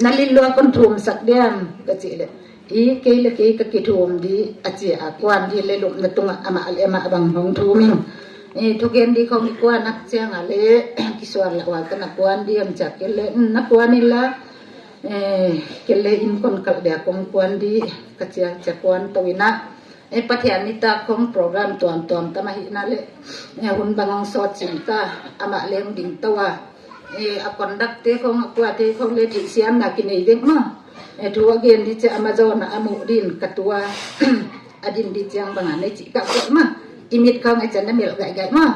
na lin lua kon thum sak diam ka ci le. Hi kei le kei ka kithum di a ci a kuan di le lupna tungah amah le amah bang hong thum in. Eh, thugen di khawng i kuan nak ciang a le kisual la ual ka na kuan di am cia kei le, mm, na kuan in la. Eh, kei le in kon kalh dia kong kuan di ka cia cia kuan to in a. Eh, Pathian nitak khawng program tuamtuam tam ahihna le, eh, hun bang hong sawt cin ta amah le hong ding to a. Eh, a conduct te khawng a kuate khawng le theihsiamna kinei vek maw. Eh, thu a gen di cia amah zawn a a muh din ka tua a din di ciang bang a nei cih ka kuat maw. I mit khawng a cia na melh gaihgaih maw.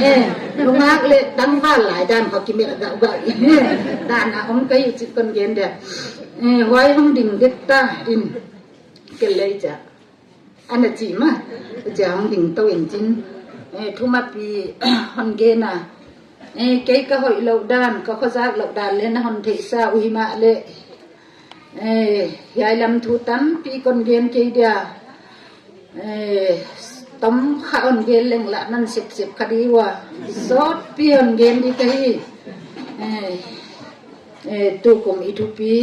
Eh, nungak le dangval lai dan khaw kimelh gauhgauh. Dan a om ka hi cih kon gen dia. Eh, huai hong ding dek ta in kei le cia. An a ci mah, cia hong ding to in cin. Eh, thumapi hon gen a. Eh, kei ka hoih loh dan, ka khuazak loh dan le na hon theihsa uh hi mah le. Eh, hiai lam thu tampi kon gen kei dia. Eh, tom kha hon gen leng lah nan sepsep kha di ua. Sawtpi hon gen di ka hi. Eh, eh, tu kum i thupi.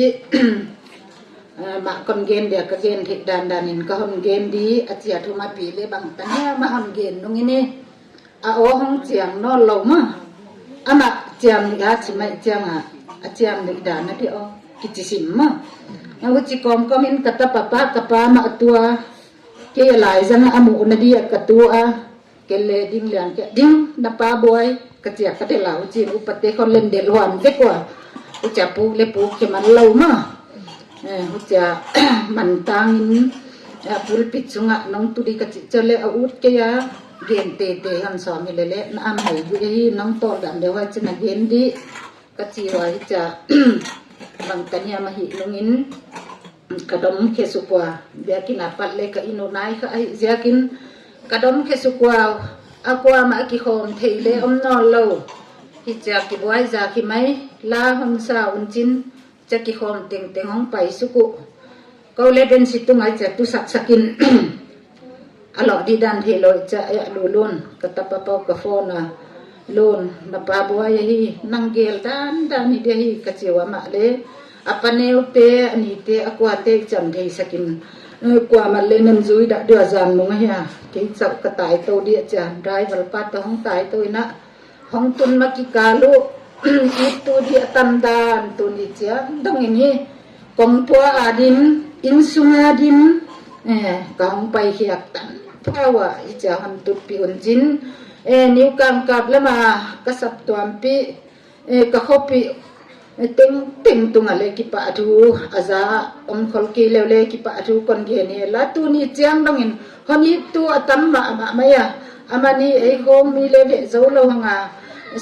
Ah, mah kon gen dia ka gen theih dandan in ka hon gen di a cia thumapi le bang tania mah hon gen nung in hi. A aw hong ciang nawn lo mah. Amah ciang nih a ci maih ciang a a ciang nih dan a di aw kici sim mah. A huci kawmkawm in ka tapa pa ka pa mah a tua kei a lai zang a muh na di a ka tu a. Kei le ding liang kei ding na pa buai ka cia ka del a huci upate khon len del huan vek ua. Hucia puk le puk kei man lo mah. Eh, hucia man tangin, eh, pulpit sungah nong tu di ka cih cia le a ut kei a gen tete han sawm hi le le na am hei gu hi nong tawh dan deuh a cin a gen di. Ka ci ua hi cia, bang ka niam ahi nungin ka dom khesuk ua, biakinn a pat le ka inn uh nai kha ahi ziakin ka dom khesuk ua, a kuamah a kikhawm thei le om nawn lo. Hi cia kibuai za khi mai, la hon sa un cin, cia kikhawm tengteng hong paisuk uh. Ko le bensi tungai cia tusaksakin a lawh dih dan thei lo i cia, eh, Lulun, ka tapa pau ka phone a, Lun, na pa buai ahi, nang gel dandan hi dih ahi, ka ci ua mah le a pa neute, a nite, a kuate i ciam theisakin, eh, kuamah le nan zui dah dih a zan nung ahi a, kei cauh ka taito dih a cia, driver pa tawh hong taito inah, hong tun ma kikal uh, ittu dih a tam dan tuni ciang dongin hi, kongpua a din, inn sung a din, eh, ka hong paikhiak tam pau a hi cia hon tutpih un cin, eh, Niu Kangkap lama ka saptuampih, eh, ka khuapih, eh, tengteng tungah le kipahthu a za om khol kei leu le kipahthu kon gen hi la tuni ciang dongin hon ittu a tam mahmah mai a, a mani ei khawng mi le veh zo lo hanga,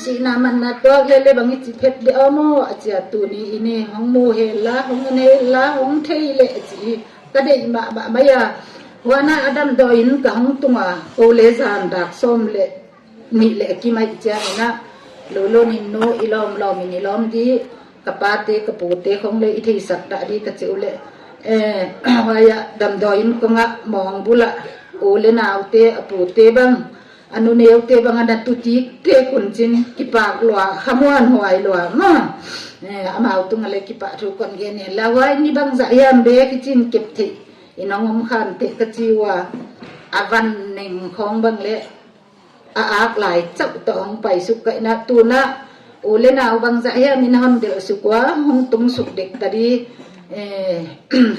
sihna manna tuak le le bang i ci phet deuh a maw a cia tuni i ni hong mu hel la, hong en hel la, hong thei le a ci hi ka deih mahmah mai a. Huana a damdawi in ka hong tunga ko le zan dak sawm le nih le a kimaih cianginah Lulun in nu i lawmlawm in i lawm dih, ka pate ka pute khong le i theisak dah dih ka cih uh leh, eh, huaiah damdawi in kongah mawng bulah u le naute a pute bang, a nuneute bang a na tutik tekun cin kipak lua, khamuan huai lua ma. Eh, amau tungah le kipahthu kon gen hi la huai ni bangzah hiam bek hi cin kep theih i nong om khan teh ka ci ua, a van neng khawng bang le a ak lai cauh tawh hong paisuk ka inah tunah u le nau bangzah hiam in hon delh suk ua hong tung suk dek ta di, eh,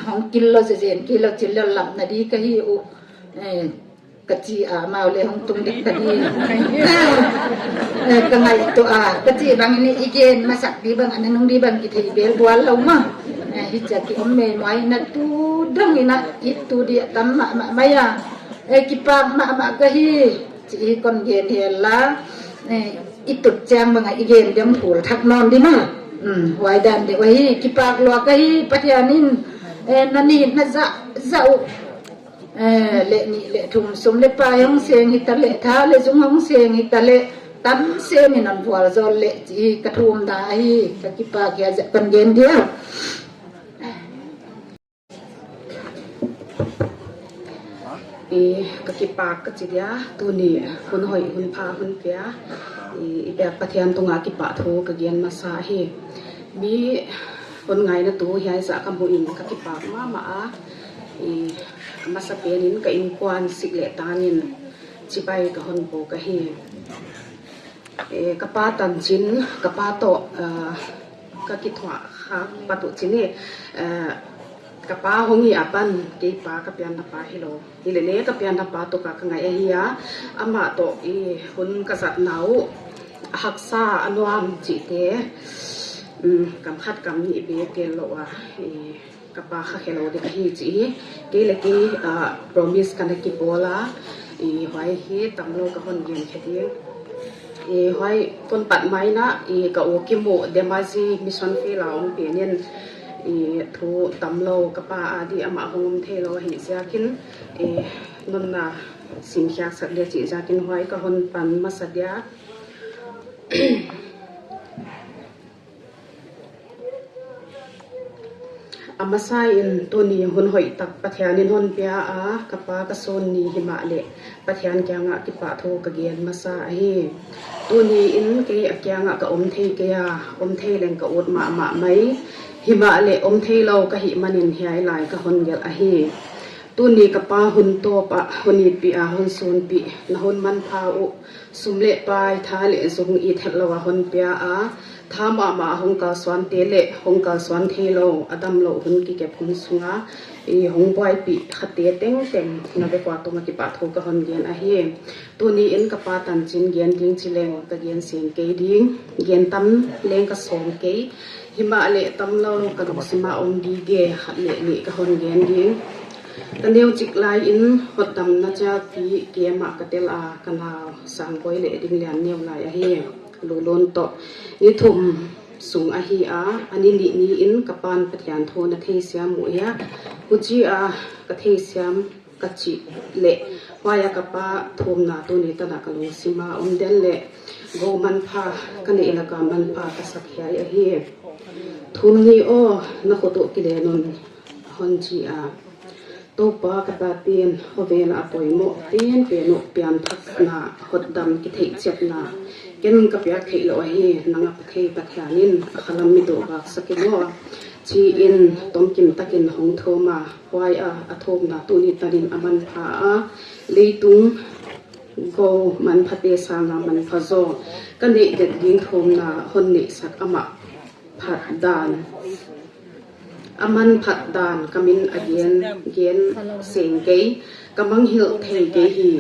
hong kil lo zezen kil lo cil lo lamna di ka hi uh, eh, ka ci a amau le hong tung dek ta di, eh, ka ngaihtuah a ka ci bangin i gen masak di bang a na nung di bang kithei bel bual lo ma, eh, hi cia ki om mei muai na tu dong inah ittu dih a tam mahmah mai a, eh, kipak mahmah ka hi. Ci hi kon gen hi la, eh, i tut ciang bangah i gen diam phul thak nawn di ma. Hmm, huai dan deuh ahi kipak lua ka hi Pathian in, eh, na nih na zah zah uh, eh, le nih le thum sum le pai hong seng hi ta le tha le zung hong seng hi ta le tam sem in hon vual zawl le ci hi ka thum da ahi ka kipak hi a zah kon gen dia. I ka kipak ka ci dia, tuni hun hoih hun pha hun pia, i, i biak Pathian tungah kipahthu ka gen masa hi. Mi hun ngaina tu hiai zah ka muh in ka kipak mahmah a, i, a masa penin ka innkuan sik le tangin cibai ka hon po ka hi. Eh, ka pa tancin, ka pa tawh, eh, ka kithuah khak pat uh cin hi, eh, ka pa hong hi a pan kei pa ka pianna pa hi lo. Hi lele ka pianna pa tuk a ka ngaih ahi a, amah tawh i hun ka zatna uh a haksa a nuam cihte, um, kam khat kam nih bek gel lo a, i, ka pa kha khe lo dek ahi ci hi. Kei le kei, ah, promise ka na kibawl a, i, huai hi tam lo ka hon gen khe ding. I, huai kon pat mai na, i, ka u kimuh Demazi mission field a om penin, i, thu tam lo ka pa a di amah hong om thei lo ahi ziakin, i, nunna simkhiak sak dia cih ziakin huai ka hon pan masa dia. A masa in tuni hun hoih tak Pathian in hon pia a, ka pa ka sun ni hi mah leh Pathian kiangah kipahthu ka gen masa ahi. Tuni in kei a kiangah ka om thei kei a, om thei leng ka ut mahmah mai. Hi mah leh om thei lo ka hih manin hiai lai ka hon gelh ahi. Tuni ka pa hun tawp ah, hun itpih a, hun sunpih, na hun manpha uh, sum le pai, tha le zung it het lo a hon pia a, tha mahmah a hong kalsuante le hong kalsuan thei lo, a dam lo hun kikep hun sunga, i hong buaipih khate tengteng na vekua tungah kipahthu ka hon gen ahi. Tuni in ka pa tancin gen ding ci leng ka gen seng kei ding, gen tam leng ka sawm kei. Hi mah leh tam lo ka lungsim ah om gige khat le nih ka hon gen ding. Ka neu cik lai in hotdamna ciakpi kem ah ka tel a, ka nau Sangbawi le Dinglian neu lai ahi. Lulun tawh ni thum sung ahi a, a ni nih ni-in ka pa'n Pathian thu na theisiam uh hi a, huci a ka theisiam ka cih leh, huai a ka pa thumna tuni tan ah ka lungsim a om den leh, go manpha ka neih lak a manpha ka sak hiai ahi. Thum ni aw, na khut uh kilen un, hon ci a, Topa ka tate in khovel a poimawh penpen uh pianthakna, hotdam, kitheihciapna ken ka piak theih loh ahi, nang a thei Pathian in a khalam mi dawhvak sak in aw, ci-in tomkim takin hong thum a, huai a a thumna tuni tanin a manpha a, leitung go manphate sanga manpha zaw ka neih det ding thumna hon neihsak amah phat dan, a manphat dan ka min a gen, gen seng kei, ka mangngilh thei kei hi.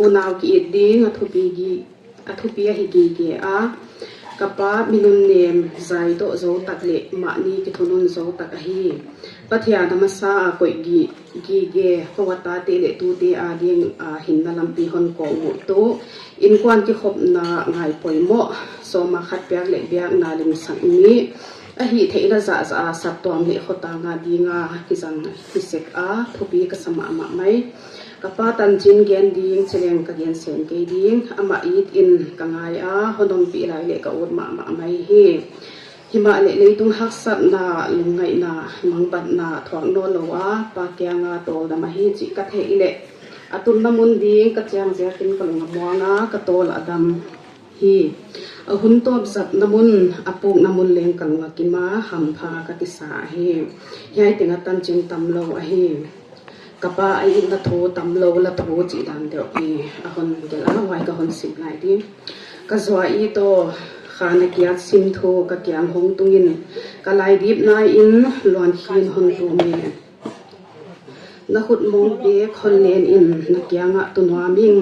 Unau ki-it ding a thupi gi, a thupi ahi gige a, ka pa mi nunnem zai tawh zo tak leh mahni kithunun zo tak ahi. Pathian a masa a koih gi, gige ko a tate leh tute a ding a hinna lampi hon kawk uh tu, innkuan kikhopna ngai poimawh, sawma khat piak leh biakna limsak mi, a hih theihna zahzah a saptuam leh khotang a ding a kizang hi sek a, thupi ka sa mahmah mai. Ka pa tancin gen ding cileng ka gen seng kei ding, amah it in ka ngai a, hon ompih lai leh ka ut mahmah mai hi. Himahleh leitung haksatna, lungngaihna, mangbatna thuak nawn lo a, pa kianga tawldam ahi cih ka theih leh, a tunna mun ding ka ciang ziakin ka lung a muang a, ka tawl a dam hi. A hun tawp zatna mun, a pukna mun leng ka lung a kim a, hampha ka kisa ahi. Hiai teng a tancin tam lo ahi. Ka pa a itna thu tam lo la thu cih dan deuh hi a hon gelh a, huai ka hon sim lai ding. Ka zuai it aw, kha na kiat sim thu ka kiang hong tung in, ka laidip nai in luan khin hon tum e. Na khut mong pek hon len in na kiangah tu nuam ing.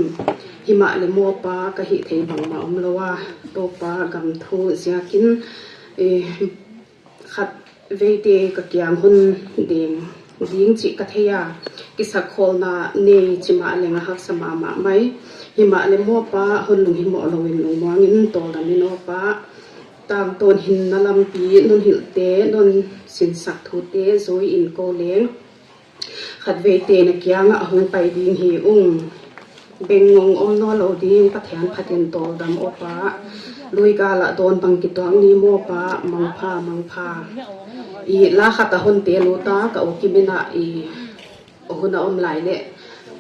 Himahleh mawpa ka hih thei bangmah om lo a, Topa gam thu ziakin, eh, khat veite ka kiang hon deng ding cih ka thei a, kisakkholna nei ci mah leng a haksa mahmah mai. Himahleh mawpa hon lunghimawh lo in lungmuang in tawldam in aw pa. Tangtawn hinna lampi non hilhte, non sinsak thute zui in ko leng, khat veite na kiangah hong pai ding hi ung. Bengngong om nawn lo ding, Pathian phatin tawldam aw pa. Luigal ah dawn bang kituak ni maw pa, mangpha, mangpha. I la khat a hon tel ut a, ka u Kim in ah i hun a om lai leh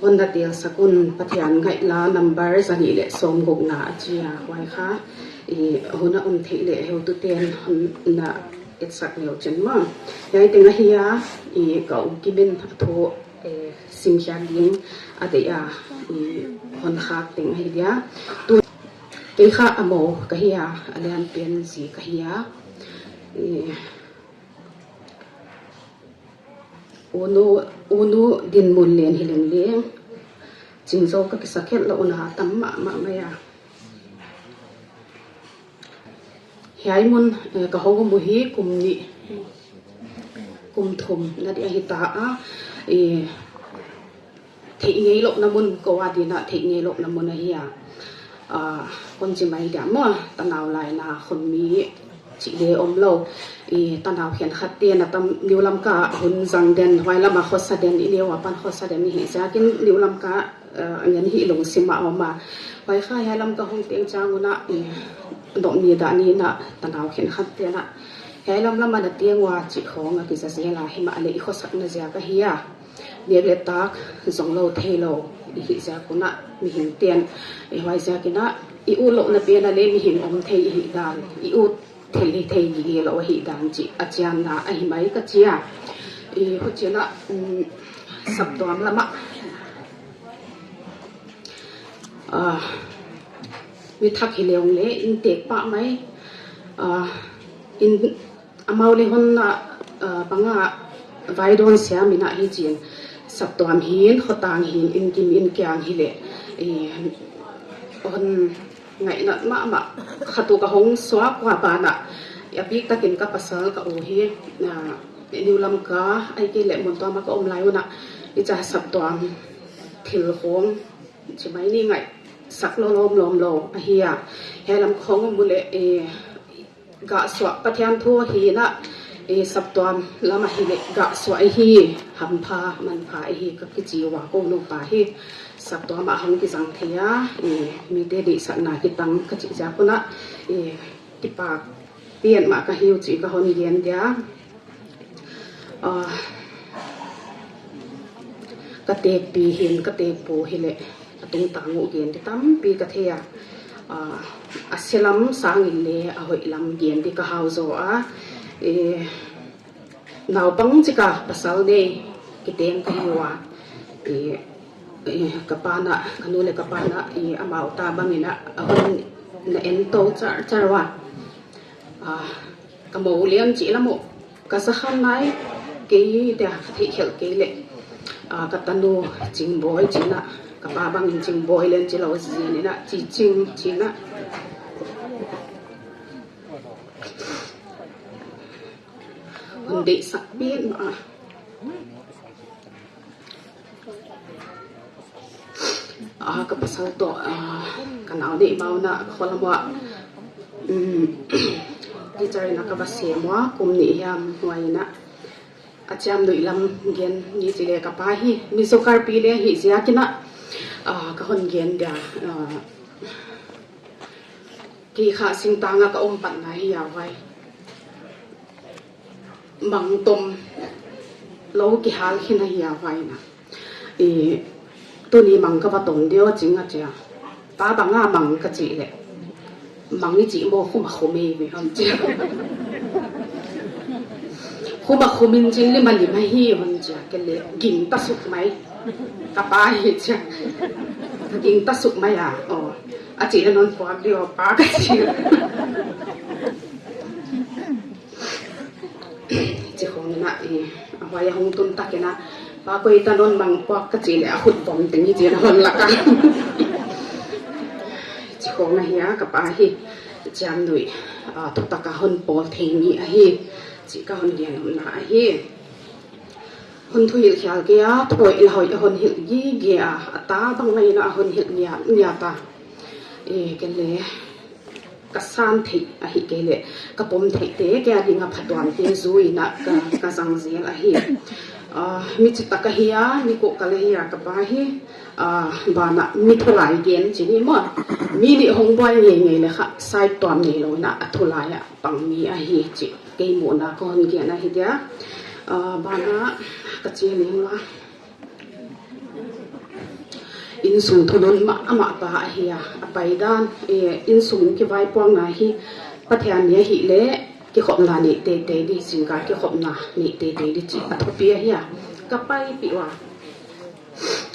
hon na telsak un, Pathian ngaih la number zanih leh sawmgukna a ci a, huai kha i hun a om theih leh heututen hon na etsak leu cin maw. Hiai teng ahi a, i ka u Kim in a thu, eh, simkhiak ding a deih a, i hon khak teng ahi dia. Tu kei kha a mo ka hi a, a lianpen zi ka hi a. I unu, unu dinmun len hi leng leng, cingzo ka kisa khelh lo un a, tam mahmah mai a. Hiai mun, eh, ka hong om uh hi kum nih, kum thum na ding ahi ta a, eh, theih ngei lohna mun, ko a ding ah theih ngei lohna mun ahi a. Ah, kon ci mai dia maw, tanau laina khonmi cih leh om lo. I tanau khenkhat ten a tam, New Lamka hun zang den, huai lam a khosa den, i neu a pan khosa den i hih ziakin New Lamka, eh, ngen hi lungsim a om a. Huai kha hiai lam ka hong teng ciang un ah, i nop ni dah ni in ah tanau khenkhat ten ah hiai lamlam a na teng ua cih khawng a kiza zel a, himahleh i khosakna ziak ahi a. Nek leh tak zong lo thei lo i hih ziak un ah mihing ten, eh, huai ziakin ah i ut lohna pen a leh mihing om thei i hih dan, i ut thei, thei gige lo ahi dan cih a cianna ahi mai ka ci a. I huchiin ah, um, saptuam lam ah, ah, mi thak hi leng leh inntek pah mai, ah, in, amau leh hon ah, ah, bang a vai dawn siam in ah hi cin, saptuam hin, khotang hin, inn kim inn kiang hi leh, eh, hon ngaihnat mahmah. Khat uh ka hong suak ua banah, a biktakin ka pasal ka u hi, ah, New Lamka, ahih kei leh mun tuam a ka om lai un ah, i ca saptuam thil khawng ci mai ni, ngaihsak lo lawmlawm lo ahi a. Hiai lam khawng om uh leh, eh, Gahsuah Pathian thu hi inah, i saptuam lamah hi leh gahsuah i hi, hampha manpha i hi ka kici uh a, ko nupa hi saptuam ah hong kizang thei a, i mite deihsakna kitang ka cih ciak unah, i kipak pian mah ka hi uh cih ka hon gen dia. Ah, ka tekpi hin ka tekpu hi leh a tungtang uh gen di tampi ka thei a, ah, a sialam sangin le a hoihlam gen di ka hau zaw a, eh, naupang cika pasal nei kiteng ka hi uh a, eh, eh, ka panah, ka nu le ka panah, eh, amau ta bangin ah a hun na en to car car uh a, ah, ka mo lian cih lam uh ka za khan nai kei dia, ka theih khelh kei leh, ah, ka tanu Cingbawi cinah, ka pa bangin Cingbawi lian ci lo zininah, Ci Cing cinah hun deihsak pian mah a. Ah, ka pasal tawh, ah, ka nau neih ma unah ka khualam uah, um, teacher inah ka va sem ua, kum nih hiam huai inah a ciamnuih lam gen ni ci le ka pa hi, Mizo karpi le hi ziakinah, ah, ka hon gen dia, ah, kei kha singtangah ka om patna hi a vai. Mang tom lo kihal khin ahi a vai na. I, tuni mang ka va tom deuh a cing a cia. Pa banga mang ka cih leh, mang i cih maw, khum a khum ei ve hon cia. Khum a khum in cin lim a lim ahi hon cia. Ke le ging ta suk mai. Ka pa hi cia. Ging ta suk mai a. Aw. A cih le non puak deuh pa ka cih. Ci khong inah, i, a huai a hong tun tak inah, pa koi ta non mang puak ka cih leh a khut vom teng hi ci na hon lak a. Ci khong ahi a, ka pa hi ciamnuih, a, thutak a hon pawl thei mi ahi, ci ka hon gen omna ahi. Hon thuhilh khial kei a, thuhoih la hoih a hon hilh gige a, a ta bang mah inah a hon hilh ngiatngiat a. I, ke le, ka san theih ahi kei leh, ka pom theihte kei a ding a phatuamte zui inah ka, ka zang zel ahi. Ah, mi citak ahi a, mi kohkal ahi a, ka pa hi, ah, banah mi thulai gen ci ni maw. Mi nih hong buai ngeingei le kha, sai tuam nei lo inah a thulai ah pang mi ahi cih kei muhna ka hon gen ahi dia. Ah, banah ka ci ning la. Innsung thunun mahmah pa ahi a, a paidan, eh, innsung kivaipuakna hi, Pathian ni ahih leh kikhopna neih teitei di, zingkal kikhopna neih teitei di cih a thupi ahi a, ka paipih uh a.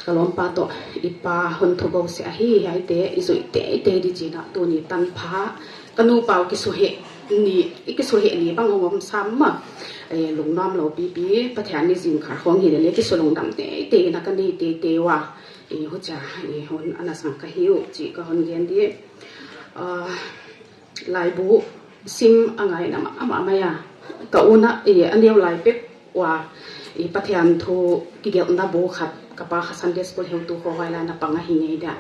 Ka lawmpa tawh i pa hon thubo sia ahi, hiaite i zuih teitei di ci inah tuni tanpha ka nupa uh kisuheh ni, i kisuheh ni bang hong om sam mah. Eh, lungnuam lo pipi, Pathian ni zingkal khawng hi leh le kisulungdam teitei inah ka nei teitei uh a. Eh, hucia, eh, hun a na sang ka hi uh, cih ka hon gen di. Ah, laibu sim a ngaina mahmah mai a. Ka unah, eh, a neu lai pek uh a, eh, Pathian thu kigelhna bu khat, ka pa kha Sunday school heutu khawng huai lai na pang ahi ngei dia.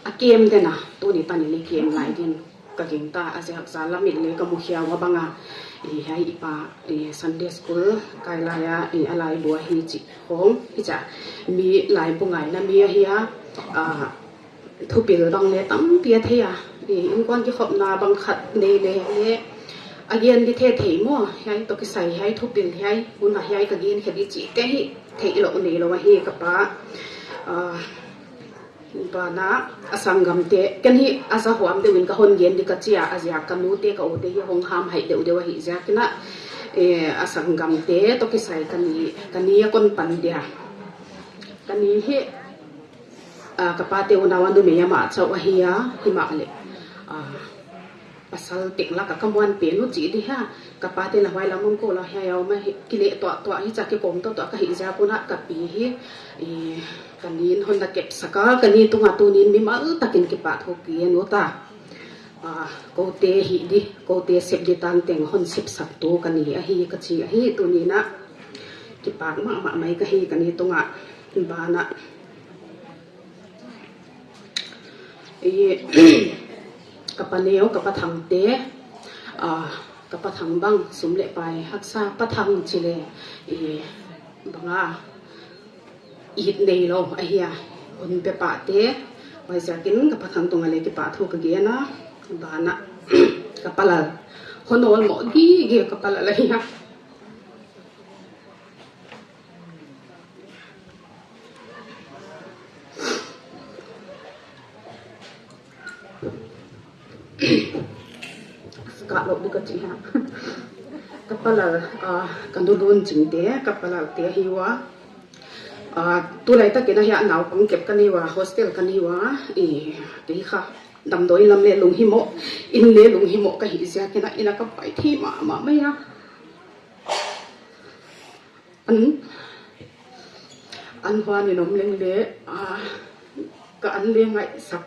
A kem den a, tuni panin i kem lai din ka gingta, a ziak za lamin le ka mukhia uh a banga, i, hiai i pa, i, Sunday school kai lai a, i, a laibu ahi cih khong, i, cia, mi laibu ngaina mi ahi a, a, thupil bang le tampi a thei a, i, innkuan kikhopna bang khat nei le, le, a gen di thei thei maw, hiai tawh kisai, hiai thupil, hiai hun a hiai ka gen khe di cihte hi, theih loh nei lo ahi ka pa, a, Banah a sanggamte, ken hih a za huam deuhin ka hon gen di ka ci a, a ziak ka nute ka ute hi hong hamhaih deuhdeuh ahih ziakin ah, eh, a sanggamte tawh kisai ka ni, ka ni a kon pan dia. Ka ni hi, ah, ka pate unau a numei amah chauh ahi a, himahleh, ah, pasal tek lakah ka muan pen uh cih di hia. Ka pate na huai lam om ko lo hia, a om a hi, kileh tuahtuah hi, ca kikawm tuahtuah ka hih ziak un ah ka pi hi, i, ka ni in hon na kepsak a, ka ni tungah tuni in mimal takin kipahthu ka gen uh ta. Ah, kote hih di, kote sep di tanteng hon sepsak tu ka ni ahi, ka ci ahi. Tuni in ah kipak mahmah mai ka hi ka ni tungah. Banah I, ka pa neu, ka pa Thangte, ah, Ka Pa Thang bang sum le pai haksa, Pa Thang ci le i banga it nei lo ahi a, hun pia pahte. Huaiziakin ka Pa Thang tungah le kipahthu ka gen a, banah ka Pa Lal, hon awlmawh gige ka Pa Lal ahi a. Ka lo ding ka ci hi a. Ka Pa Lal, ah, ka nu Lun Cing te, ka Pa Lal te ahi ua. Ah, tu laitakin ahi a naupang kep ka nei ua, hostel ka nei ua. I, kei kha damdawi lam le lunghimawh, inn le lunghimawh ka hih ziakin a, inn ah ka pai thei mahmah mai a. An, an huan in om leng le, ah, ka an le ngaihsak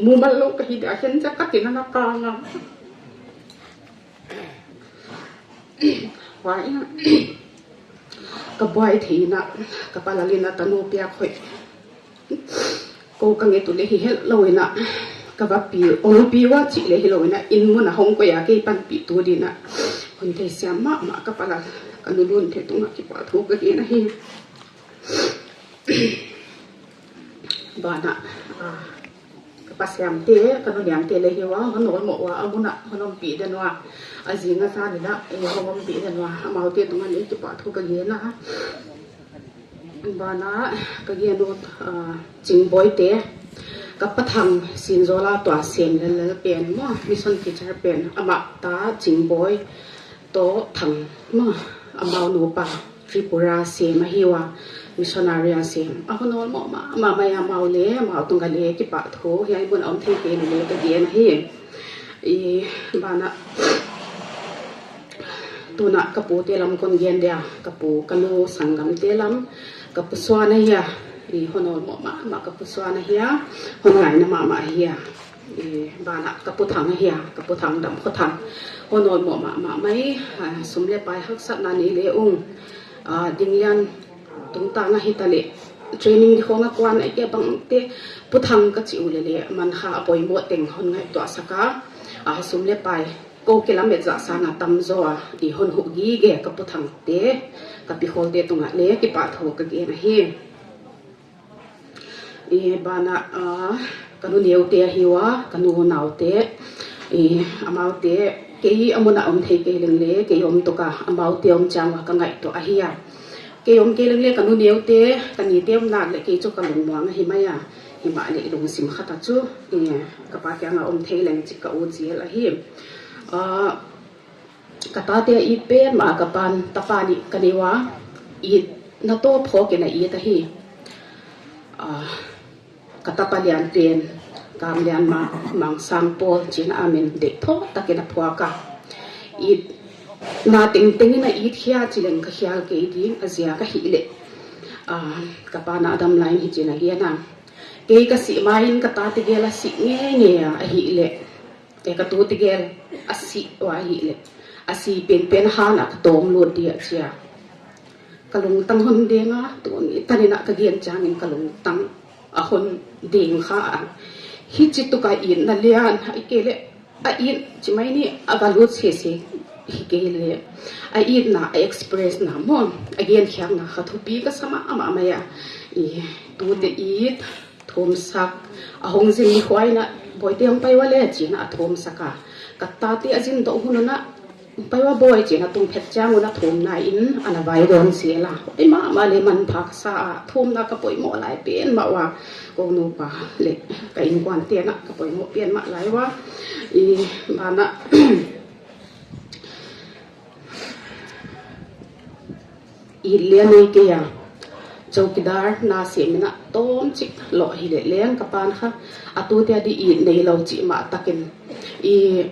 mumal lo ka hi dia, hen cia ka tina na ka nga. Huai in ka buai thei in a, ka Pa Lal in a tanu piak hoih ko ka nget uh le hi het lo in a, ka va pi, ong pi ua cih le hi lo in a, inn mun a hong koih a kei panpih tu ding a, hun theisiam mahmah ka Pa Lal, ka nu Lun te tungah kipahthu ka gen ahi. Banah, ah, ka Pa Siam te, ka nu Niang te le hi ua, hon awlmawh ua, a mun ah hon ompih den ua, a zing a zan in a, eh, hon ompih den ua, amaute tungah le kipahthu ka gen a. Banah ka gen ut, ah, Cing Bawi te, ka Pa Thang Sinzawl a tua sem lellel pen maw, mission teacher pen, amah ta Cing Bawi Taw Thang maw, amau nupa Tripura sem ahi ua, missionary a sem. A hon awlmawh mahmah mai a, amau le amau tungah le kipahthu, hiai mun a om thei kei le le ka gen ahi. I, banah tunah ka pu te lam kon gen dia, ka pu, ka nu sanggam te lam, ka Pu Suan ahi a. I, hon awlmawh mahmah ka Pu Suan ahi a, hon ngaina mahmah ahi a. I, banah ka Pu Thang ahi a, ka Pu Thang Dam Khaw Thang, hon awlmawh mahmah mai. Ah, sum le pai haksatna nei le ung, ah, ding lian tungtang ahi ta le, training di khawng a kuan a i ke bangte, Pu Thang ka cih uh le le, man kha a poimawh teng hon ngaihtuahsak a, ah, sum le pai ko kilamet zah sangin a tamzaw a i hon huh gige ka Pu Thang te, ka Pi Khawl te tungah le kipahthu ka gen ahi. I, banah, ah, ka nu Neu te ahi ua, ka nu Nau te, i, amaute kei a mun ah om thei kei leng le, kei om tuk a, amaute om ciang ua ka ngaihtuah ahi a. Kei om kei leng le ka nu Neu te, ka ni te om nak le kei cu ka lungmuang ahi mai a. Hi mah le i lungsim khat a cu, i, ka pa kiangah om thei leng cih ka ut zel ahi. Ah, ka tate a it pen mah, ka pan tapa nih ka nei ua, itna tawp phawk in a it ahi. Ah, ka tapa lian pen Kam Lian Ma, Mang Sang Pawl ci-in a min deih thawk takin a phuak a. Itna tengteng in a it khia ci leng ka khial kei ding, a ziak ahih leh, ah, ka pa na a dam lai in hi ci-in a gen a. Kei ka sih ma-in ka tate gel a sih ngeingei a, ahih leh, e, ka tute gel a sih ua ahih leh, a si penpen han ah ka tawm lut ding a ci a. Ka lungtang hon deng a, tuni tanin ah ka gen ciangin ka lungtang a hon deng kha a. Hih ci tuk a itna lian, ahih kei leh a it ci mai ni, a va lut sese hi kei leh, a itna, a express na maw, a genkhiakna kha thupi ka sa mahmah mai a. I, tute it thumsak, a hong zin ni huai in a, Bawite hong pai ua le ci-in a thumsak a. Ka tate a zin dawh hun un a, hong pai ua Bawi ci-in a tung phet ciang un a thumna in a na vai dawn zel a. Huai mahmah le manpha ka sa a, thumna ka poimawh lai pen mah ua. Ko nupa le ka innkuante in a ka poimawh pian mah lai ua. I, banah it lian nei kei a, chowkidar na sem in a tawmcik lawh hi leh leng ka pan kha, a tute a ding it nei lo cih mah takin, i,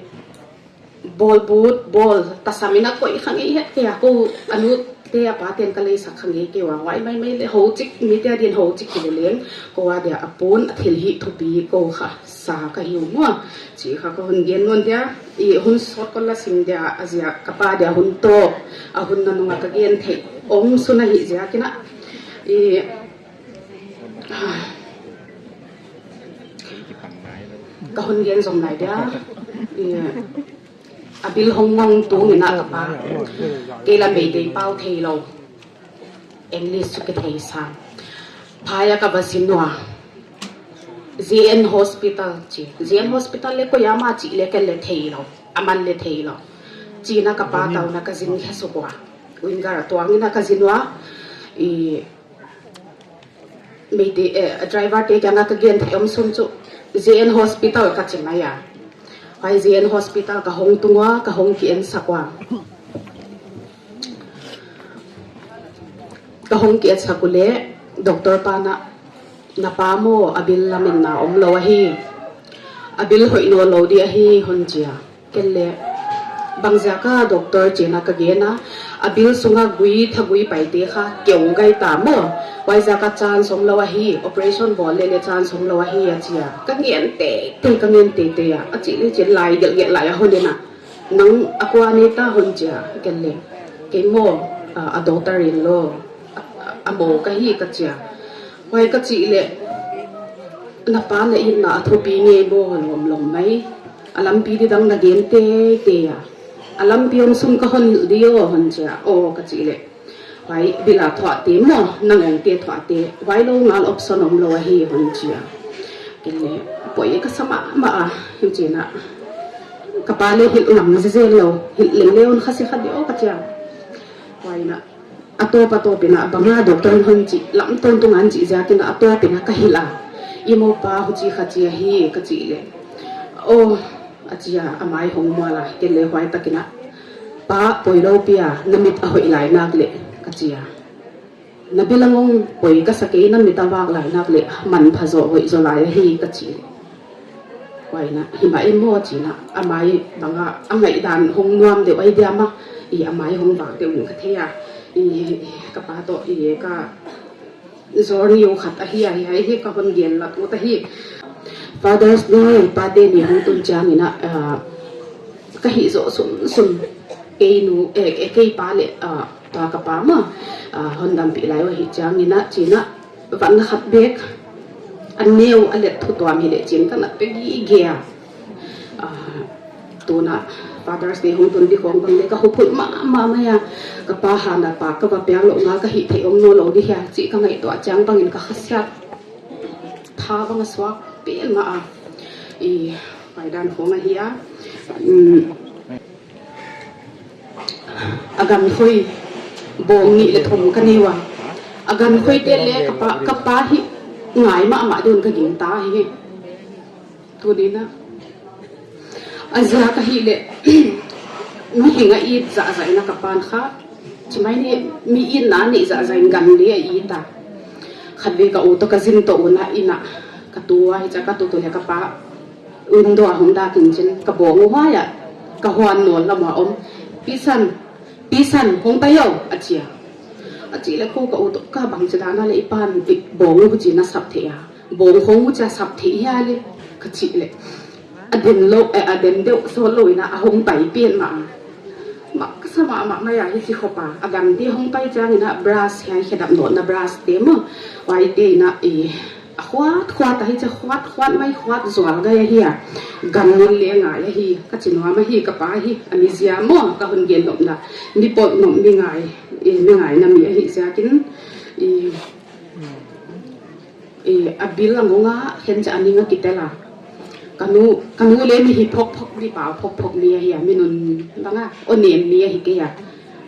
bawlbut, bawl tasam in a koih kha ngei het kei a, ko a nute a paten ka leisak kha ngei kei ua, huai maimai le hocik, mite a ding hocik hi leh leng ko a dia a pun a thil hih thupi ko kha sa ka hi uh maw. Ci kha ka hun gen nuam dia, i, hun sawt kon la sim dia, a ziak ka pa dia hun tawp, a hun nanung a ka gen theih om sun ahih ziakin a, i, ka hun gen zom lai dia, i, A bil hong ngong tungin ah ka pa, kei la Meitei pau thei lo, English cu kithei sa. Phai a ka va sin ua, J N Hospital ci. J N Hospital le koi a mah cih le ken le thei lo, a man le thei lo. Ci-in ah ka pa tauna ka zin khia suk ua, winger a tuangin ah ka zin ua. I Meitei, eh, driver te kiangah ka gen theih om sun cu J N Hospital ka ci mai a. Huai J N Hospital ka hong tung ua, ka hong ki-ensak ua. Ka hong ki-etsak uh leh doctor pa in ah, "Na pa maw, a bil lametna om lo ahi, a bil hoih nawn lo dih ahi," hon ci a. Ken le, "Bang ziak a doctor?" ci-in ah ka gen a. "A bil sungah gui, thagui paite kha keu gai ta maw, huai ziak a chance om lo ahi, operation bawl le le chance om lo ahi," a ci a. Ka ngen teitei, ka ngen teitei a, a cih le cin lai gelhgelh lai a hon in ah, "Nang a kua nei ta?" hon ci a. Ken le, "Kei maw, a, a daughter-in-law, a, a, a maw ka hi," ka ci a. Huai ka cih leh, "Na pa na itna a thupi ngei maw, lawm lawm mai? A lampi didang na gen teitei a, a lampi om sun ka hon hilh dih aw," hon ci a. "Aw," ka cih leh, "Huai bil a thuahte maw, na ngongte thuahte, huai lo ngal option om lo ahi," hon ci a. Ken le, poi ka sa mahmah a, hih ci-in ah ka pa le hilh ngam zezen lo, "Hilh leng le hon kha si kha dih aw," ka ci a. Huai in ah, a tawp a tawp in ah, "Bang a doctor in hon cih, lam tawntung a hon cih ziakin ah a tawp in ah ka hilh a, i maw pa, huci kha ci ahi," ka cih leh, "Aw," a ci a, a mai hong mual a. Ken le huai takin ah, "Pa, poi lo pi a, na mit a hoih lai nak leh," ka ci a, "Na bil a ngong poi ka sa kei, na mit a vak lai nak leh manpha zaw, hoih zaw lai ahi," ka ci leh, huai in ah, "Hi mah e maw," ci-in ah, a mai bang a, a ngaihdan hong nuam deuh ahi diam a, i a mai hong vak deuh in ka thei a. I, i ka pa tawh, i ka journey uh khat ahi a, hiai hi ka hon gen lat ut ahi. Father's Day, pate ni hong tun ciangin ah, ah, ka hih zawh sunsun, kei nu, eh, eh, kei pa le, ah, tua ka pa mah, ah, hon dampih lai uh ahih ciangin ah, ci-in ah, van khat bek a neu a let thu tuam hi leh cin ka na pe gige a. Ah, tu-in ah Father's Day hong tun ding khawng bang le ka huphulh mahmah mai a. Ka pa hana pa ka va piak loh ngal ka hih theih om nawn lo ding hia cih ka ngaihtuah ciang bangin ka khasiat tha bang a suak pen mah a. I, paidan khawng ahi a. Um, a gan khoi bawng nih le thum ka nei uh a. A gan khoi te le ka pa, ka pa hih ngai mahmah ding ka gingta hi. Tuni-in ah, a ziak ahih leh mihing a it zahzah in ah ka pa'n kha, ci mai ni, mi itna a neih zahzah in gan le a it a. Khatvei ka u tawh ka zin tawh un ah, inn ah ka tu a, hi ciang ka tu tu le ka pa window ah hong dak in cin, ka bawng uh huai ah ka huan nawl lam ah om. "Pi San, Pi San, hong pai aw," a ci a. A cih leh ko ka u tawh, "Ka bang ci dan a le i pa'n i bawng uh huci na sap theih a, bawng khawng huci a sap theih hia le?" ka cih leh, a den lo, eh, a den deuh sawt lo in ah a hong pai pen mah a. Mah ka sa mahmah mai a, hici khop a, a gante hong pai ciangin ah brush, hiai khedap nawtna brush te maw, huaite in ah, eh, a khuat khuat a, hici khuat khuat mai, khuat zual gai ahi a. Gan ngil le ngai ahi, ka ci nuam ahi, ka pa hi, a mizia maw, ka hon gen nopna, mi pawlh nop, mi ngai, eh, mi ngaina mi ahih ziakin, eh, eh, a bil a ngong a, hen ciang a ning a kitel a. Ka nu, ka nu le mi hi phokphok, mi pau phokphok mi ahi a, mi nun bang a, aw nem mi ahi kei a.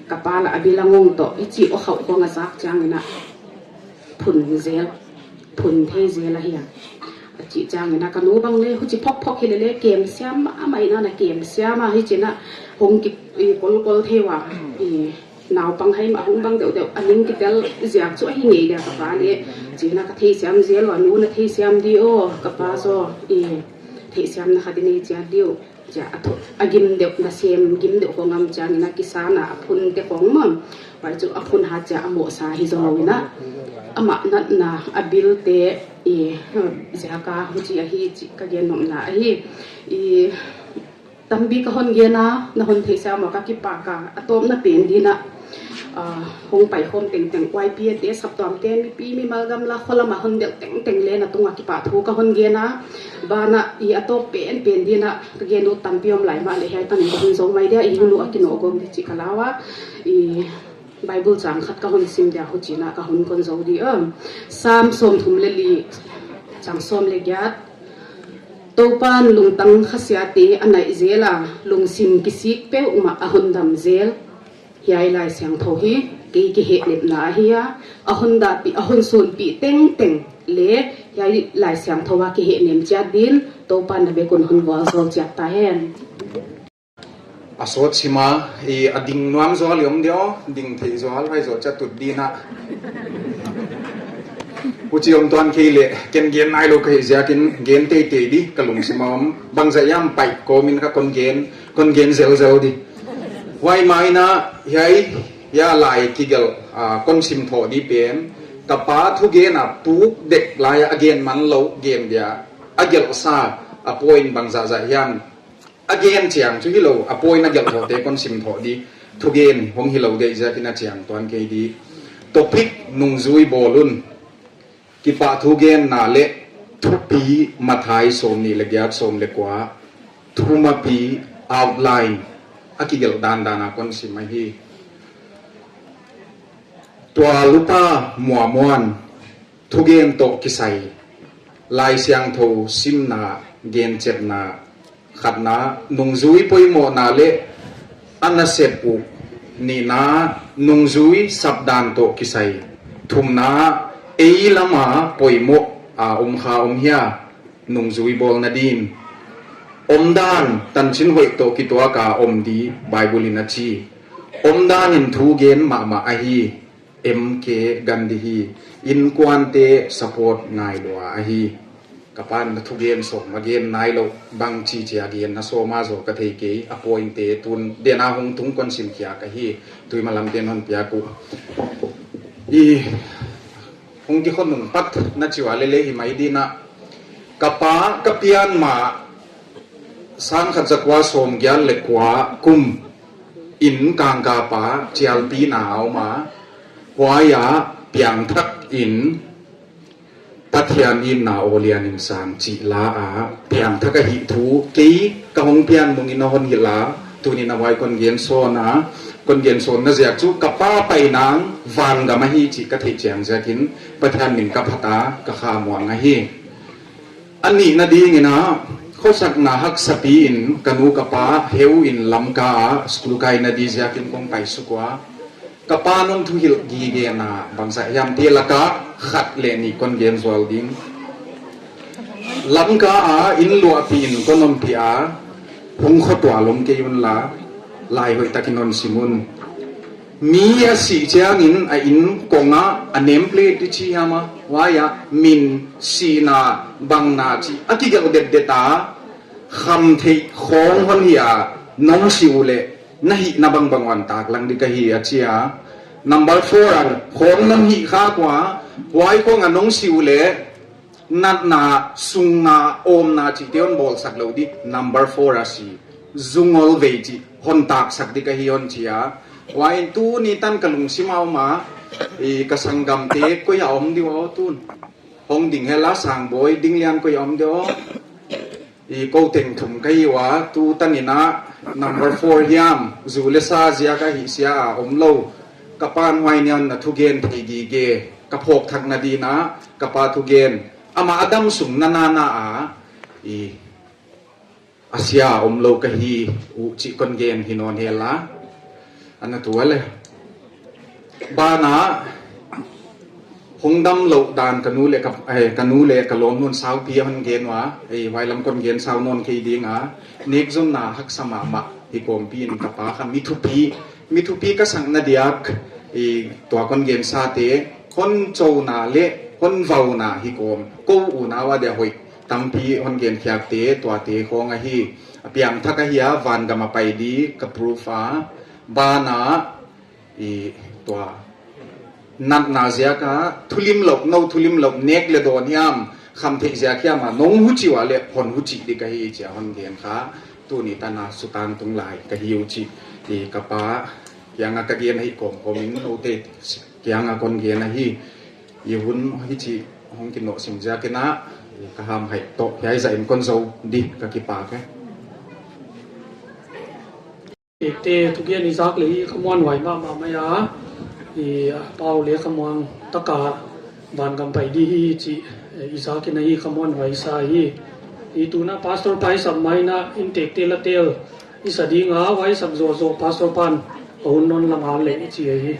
Ka pa la a bil a ngong tawh, hici aw khauh khawng a zak ciangin ah phun zel, phun thei zel ahi a. A cih ciangin ah ka nu bang le huci phokphok hi lele, kem siam mahmah in ah, na kem siam a, hici in ah hong ki, i, kolkol thei ua, i, naupang hai mah hong bang deuhdeuh, a ning kitel ziak cu ahi ngei dia ka pa le. Ci-in ah ka theisiam zel ua, "Nu na theisiam dih aw, ka pa zaw, i, theihsiamna khat i nei ciat dih uh," ci a, a thu, a gim deuh, nasem gim deuh khawng a om ciangin ah kisan a, a phun te khawng maw, huai cu a phun hat ciang a mawhsa hi zaw lo in ah, amah natna a bil te, i, ziak a huci ahi cih ka gen nopna ahi. I, tampi ka hon gen a, na hon theihsiam maw, ka kipak a, a tawpna pen ding in ah, Hong pai khawm tengteng, Y P A te, saptuamte, mipi mimal gamla khualama hon delh tengteng le na tungah kipahthu ka hon gen a, banah i a tawk penpen dinah ka gen ut tampi om lai mah le hiai tanin ka hon zo mai dia, i hunu a kinawh gawm di cih ka lau a, i Bible cang khat ka hon sim dia, hucinah ka hon kon zo di a. Sam sawmthum le li, cang sawm le giat. Topan lungtang khasiate a naih zel a, lungsim kisik peuhmah a hon dam zel. Hiai Lai Siangtho hi kei kihehnemna ahi a, a hon dahpih, a hon sunpih tengteng le hiai Lai Siangtho a kihehnem ciat din Topan na vekun hon vualzawl ciat ta hen. A sawt sima i a ding nuam zual i om dia, ding theih zual vai zawh ciat tut dinah. Huci om tuan kei leh ken gen nai lo ka hih ziakin gen teitei di, ka lungsim a om. Bangzah hiam paih kawmin ka kon gen, kon gen zelzel di. Huai mainah hiai hiai lai kigelh, a, kon sim thawh di pen ka pa thugen a puk dek lai-ah a gen man loh gen dia a gelhsa a point bangzahzah hiam a gen ciang cu hi lo, a point a gelh thawhte kon sim thawh di. Thugen hong hi lo deih ziakin a ciang tuan kei di. Topic nungzui bawl un. Kipahthu genna le thupi Matthai sawm nih le giat, sawm le kua, thumapi, outline a kigelh dandan a kon sim ahi. Tua lupa muamuan thugen tawh kisai Lai Siangtho simna, gencetna, khatna nungzui poimawhna le a nasep uh, nihna nungzui sapdan tawh kisai, thumna ei lama poimawh a om kha om hia, nungzui bawl nadin. Omdan tancin hoih tawh kituak a om di Bible in a ci. Omdan in thu gen mahmah ahi. M K Gandhi hi. Innkuante support ngai lua ahi. Ka pan na thugen sawm a gen nai lo, bang cicia gen na sawma zaw ka thei kei, a pointe tun dena hong tung kon simkhia ka hi. Tuima lamte non piak uh. I hong kikhon nung pat na ciwa lele hi mai dinah. Ka pa ka pian ma sang khat zakua sawm giat le kua kum in kangkapa cialpina a om a, huai-ah piangthak in Pathian itna aw lian in sang cih la a piangthak ahi thu kei ka hong pian nungin a hon hilh a, tunin a huai kon gen sawn a, kon gen sawn na ziak cu ka pa painang vangam ahi cih ka theih ciang ziakin Pathian min ka phat a ka kha muang ahi. A nihna dingin ah khuasakna haksapi in ka nu ka pa heu in Lamka ah school kaina di ziakin kong paisuk uh a, ka pa non thuhilh gigena bangzah hiamte lakah khat le nih kon gen zual ding. Lamka ah inn luahpih in kon ompih a, hong khuatual om kei unla lai hoihtakin hon sim un. Mi a sih ciangin a inn kongah a name plate i ci hiam a, huai-ah min, sihna, bangna cih a kigelh detdet a, khamtheih khawng hon hi a, nong sih uh leh na hihna bangbang uan taklang ding ka hi a ci a. Number four a khawng nong hih khak uh a, huai khawng a nong sih uh leh natna, sungna, omna cihte hon bawlsak lo ding, number four a si, zungol vei cih hon taksak ding ka hi hon ci a. Huai in tuni tan ka lungsim a om a, i ka sanggamte koi a om ding uh aw tun. Hong ding hela Sangbawi, ding lian koi a om ding aw. I ko teng thum ka hi uh a, tu tanin ah number four hiam, zu le sa ziak a hih sia a om lo. Ka pan huai nian na thugen thei gige, ka phawk thak nadin ah ka pa thugen. Amah a dam sung na nana a, i a sia a om lo ka hi uh cih kon gen hi nawn hela. A na tua le. Banah hong dam loh dan ka nu le ka, eh, ka nu le ka lawmnu'n saupi a hon gen uh a, eh, huai lam kon gen sau nawn kei ding a, nekzonna haksa mahmah hi kawmpi in ka pa kha mi thupi, mi thupi ka sakna diak, eh, tua kon gen sate, hon cona le hon vauna hi kawm, ko unau a dia hoih tampi hon genkhiakte tuate khawng ahi. A piangthak ahi a, vangam a pai di ka proof a, banah i tua natna ziak a thulim loh, no thulim loh, nek le dawn hiam, khamtheih ziak hiam a nong hucih uh a leh hon hucih ding ka hi ci a hon gen kha. Tuni tan a sutang tung lai ka hi uh cih i ka pa Kiangah ka gen ahi kawmkawm in note kiangah kon gen ahi. I hun hi cih hong kinawh sim ziakin ah ka hamhaih tawh hiai zah in kon zo dih ka kipak e. Ekte thugen i zak le hi ka muanhuai mahmah mai a, i pau le ka muang taka vangam pai dih hi cih i zakin ahi ka muanhuai sa hi. I tuna pastor pa i sap mai na in tekte la tel i sa ding a, huai sak zawhzawh pastor pan a hun non lam a le i ci ahi.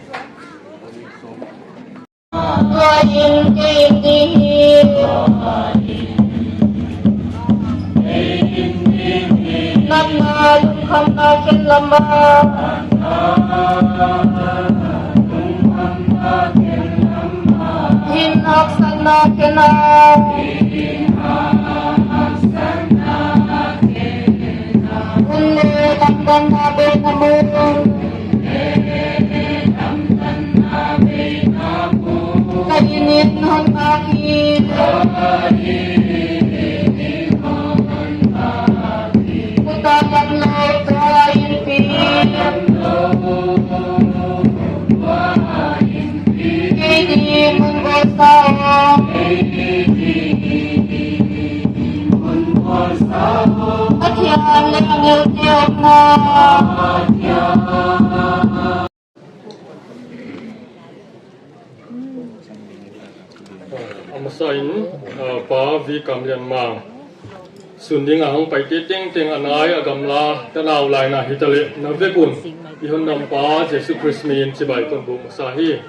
A masa in, ah, Pa Vi Kam Lian Mang, sun ding a hong paite tengteng a nai a gamla, tanau laina hi ta leh na vek un i hondampa Jesu Khrist min in cibai kon buk masa hi.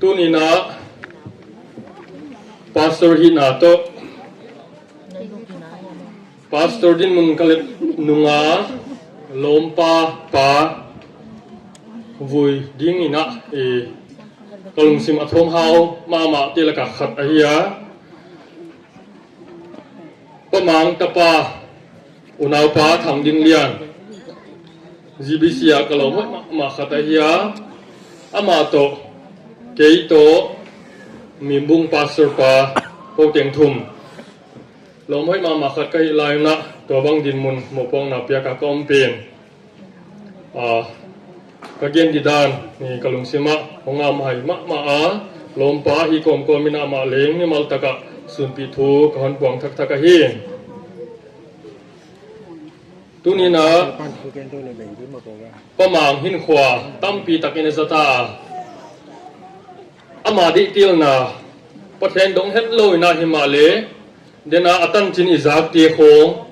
Tuni in ah pastor hihna tawh pastor dinmun ka let nung a lawmpa pa vui ding in ah, eh, ka lungsim a thawmhau mahmah te lak ah khat ahi a, Pa Mang tapa unaupa Thang Ding Lian, G B C ah ka lawm hoih mahmah khat ahi a, amah tawh kei tawh Mimbung pastor pa, Pau Teng Thum, lawm hoih mahmah khat ka hih lai un ah tua bang dinmun mohpuakna piak a ka om pen, ah, ka gen ding dan, eh, ka lungsim ah hong amhai mahmah a, lawmpa ahi kawmkawm in ah amah leng mimal tak ah sunpih thu ka hon puang thakthak ahi. Tuni in ah Pa Mang hinkhua tampi tak in a za ta a, ama deihtelna Pathian dong het lo in ah himah leh, den a a tancin i zakte khawng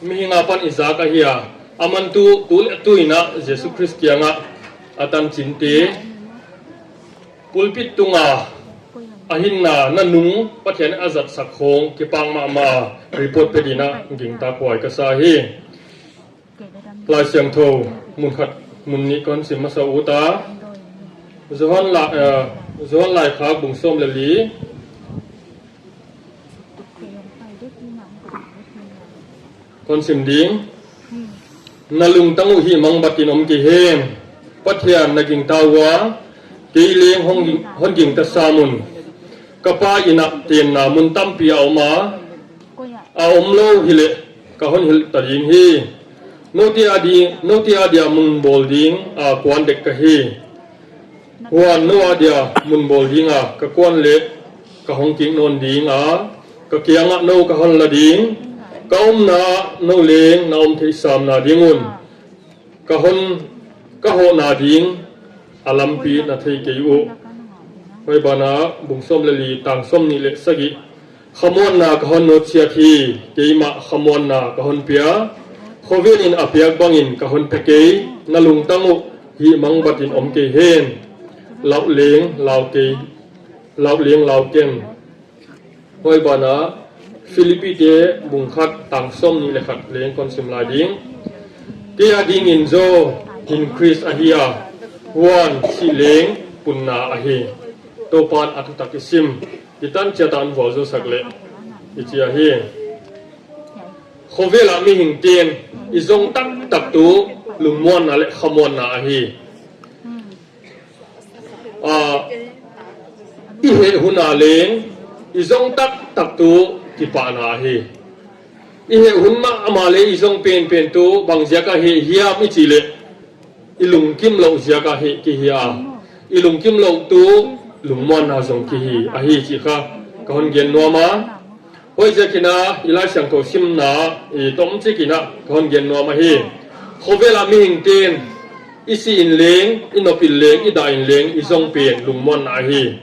mihing a pan i zak ahi a, a mantu tu le tu in ah Jesu Khrist kiangah a tancinte pulpit tunga a hinna na nung Pathian a zatsak khawng kipak mahmah a report pe ding in ah gingta kuai ka sa hi. Lai Siangtho mun khat mun nih kon sim masa uh ta. Johan lai, eh, Johan Laikhak bung sawm le li kon sim ding. Na lungtang uh hih mangbat in om kei hen. Pathian na gingta uh a, kei leng hong ging, hon gingta sam un. Ka Pa inn ah tenna mun tampi a om a, a om lo hileh ka hon hilh ta ding hi. Note a ding, note a dia mun bawl ding a kuan dek ka hi. Huan no a dia mun bawl ding a ka kuan leh ka hong kik nawn ding a, ka kiangah no ka hon la ding. Ka omna ah no leng na om theih samna ding un ka hon, ka hawhna ding a lampi na thei kei uh. Huai banah bung sawm le li tang sawm nih le sagih. Khamuanna ka hon nutsiat hi, keimah khamuanna ka hon pia. Khovel in a piak bangin ka hon pia kei, na lungtang uh hih mangbat in om kei hen. Lau leng lau kei, lau leng lau ken. Huai banah Philippite bung khat tang sawm nih le khat leng kon sim lai ding. Kei a dingin zaw hin Khrist ahi a, huan sih leng punna ahi. Topan a thutak i sim, i tan ciat ah an vualzawl sak leh i ci ahi. Khovel ah mihingte'n i zong taktak tu lungmuanna le khamuanna ahi. Ah, i heh hun a leng i zong taktak tu kipahna ahi. I heh hun mahmah le i zong penpen tu bang ziaka heh hiam i cih leh i lungkim loh ziaka heh kihi a, i lungkim loh tu lungmuanna zong kihi ahi cih kha ka hon gen nuam a. Huaiziakin ah i Lai Siangtho simna i tomcik in ah ka hon gen nuam ahi. Khuavela mihingte in i si in leng, i nop in leng, i dah in leng i zong pen lungmuanna ahi.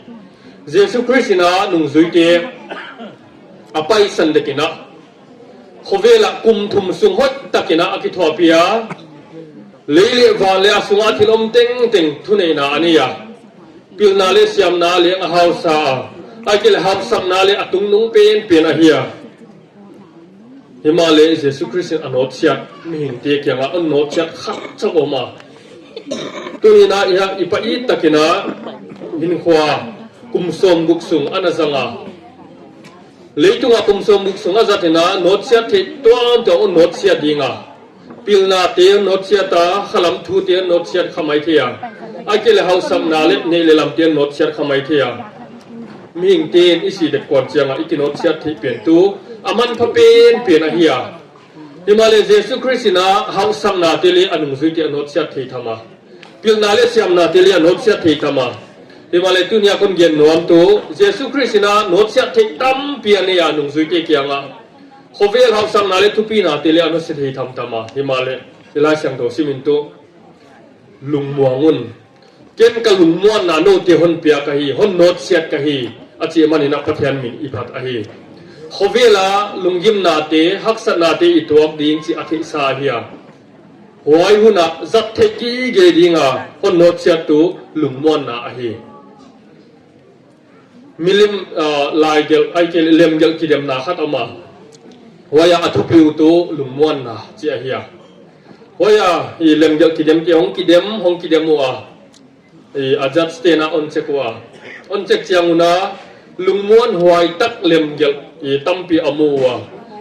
Jesu Khrist in ah nungzuite a paisan dek in ah khuavela kum thum sung hoihtakin ah a kithuahpih a, lei le van le a sungah thil om tengteng thuneihna a nei a, pilna le siamna leng a hausa a, ahih kei leh hausakna le a tungnung penpen ahi a. Himahleh Jesu Khrist in a nawtsiat mihingte kiangah a nawtsiat khat cak om a, tuni in ah i paisan takin ah hinkhua kum sawmguk sung a na zang a, leitungah kum sawmguk sung a zat in ah nawtsiat theih tuamtuam a nawtsiat ding a, pilnate nawtsiat a, khalam thute nawtsiat kha mai thei a, ahih kei leh hausakna le neih le lamte nawtsiat kha mai thei a, mihingte in i si dek kuan ciangah i kinawtsiat theih pen tu a manpha penpen ahi a. Himahleh Jesu Khrist in ah hausaknate le a nungzuite a nawtsiat thei tham a, pilna le siamnate le a nawtsiat thei tham a. Himahleh tuni a kon gen nuam tu Jesu Khrist in ah nawtsiat theih tampi a nei a nungzuite kiangah, khuavel hausakna le thupinate le a nawsia thei thamtham a. Himahleh i Lai Siangtho simin tu lungmuang un. Ken ka lungmuanna note hon pia ka hi, hon nawtsiat ka hi, a cih manin ah Pathian min i phat ahi. Khuavela lunggimnate, haksatnate i tuak ding cih a theihsa ahi a, huai hunah zat theih gige dinga hon nawtsiat tu lungmuanna ahi. Milim, ah, laigelh, ahih kei leh lemgelh kidemna khat om a, huai ah a thupi uh tu lungmuanna cih ahi a. Huai ah i lemgelh kidemte hong kidem, hong kidem uh a, i a judge te'n ah hon check uh a, hon check ciang un ah lungmuanhuai tak lemgelh i tampi a mu uh a,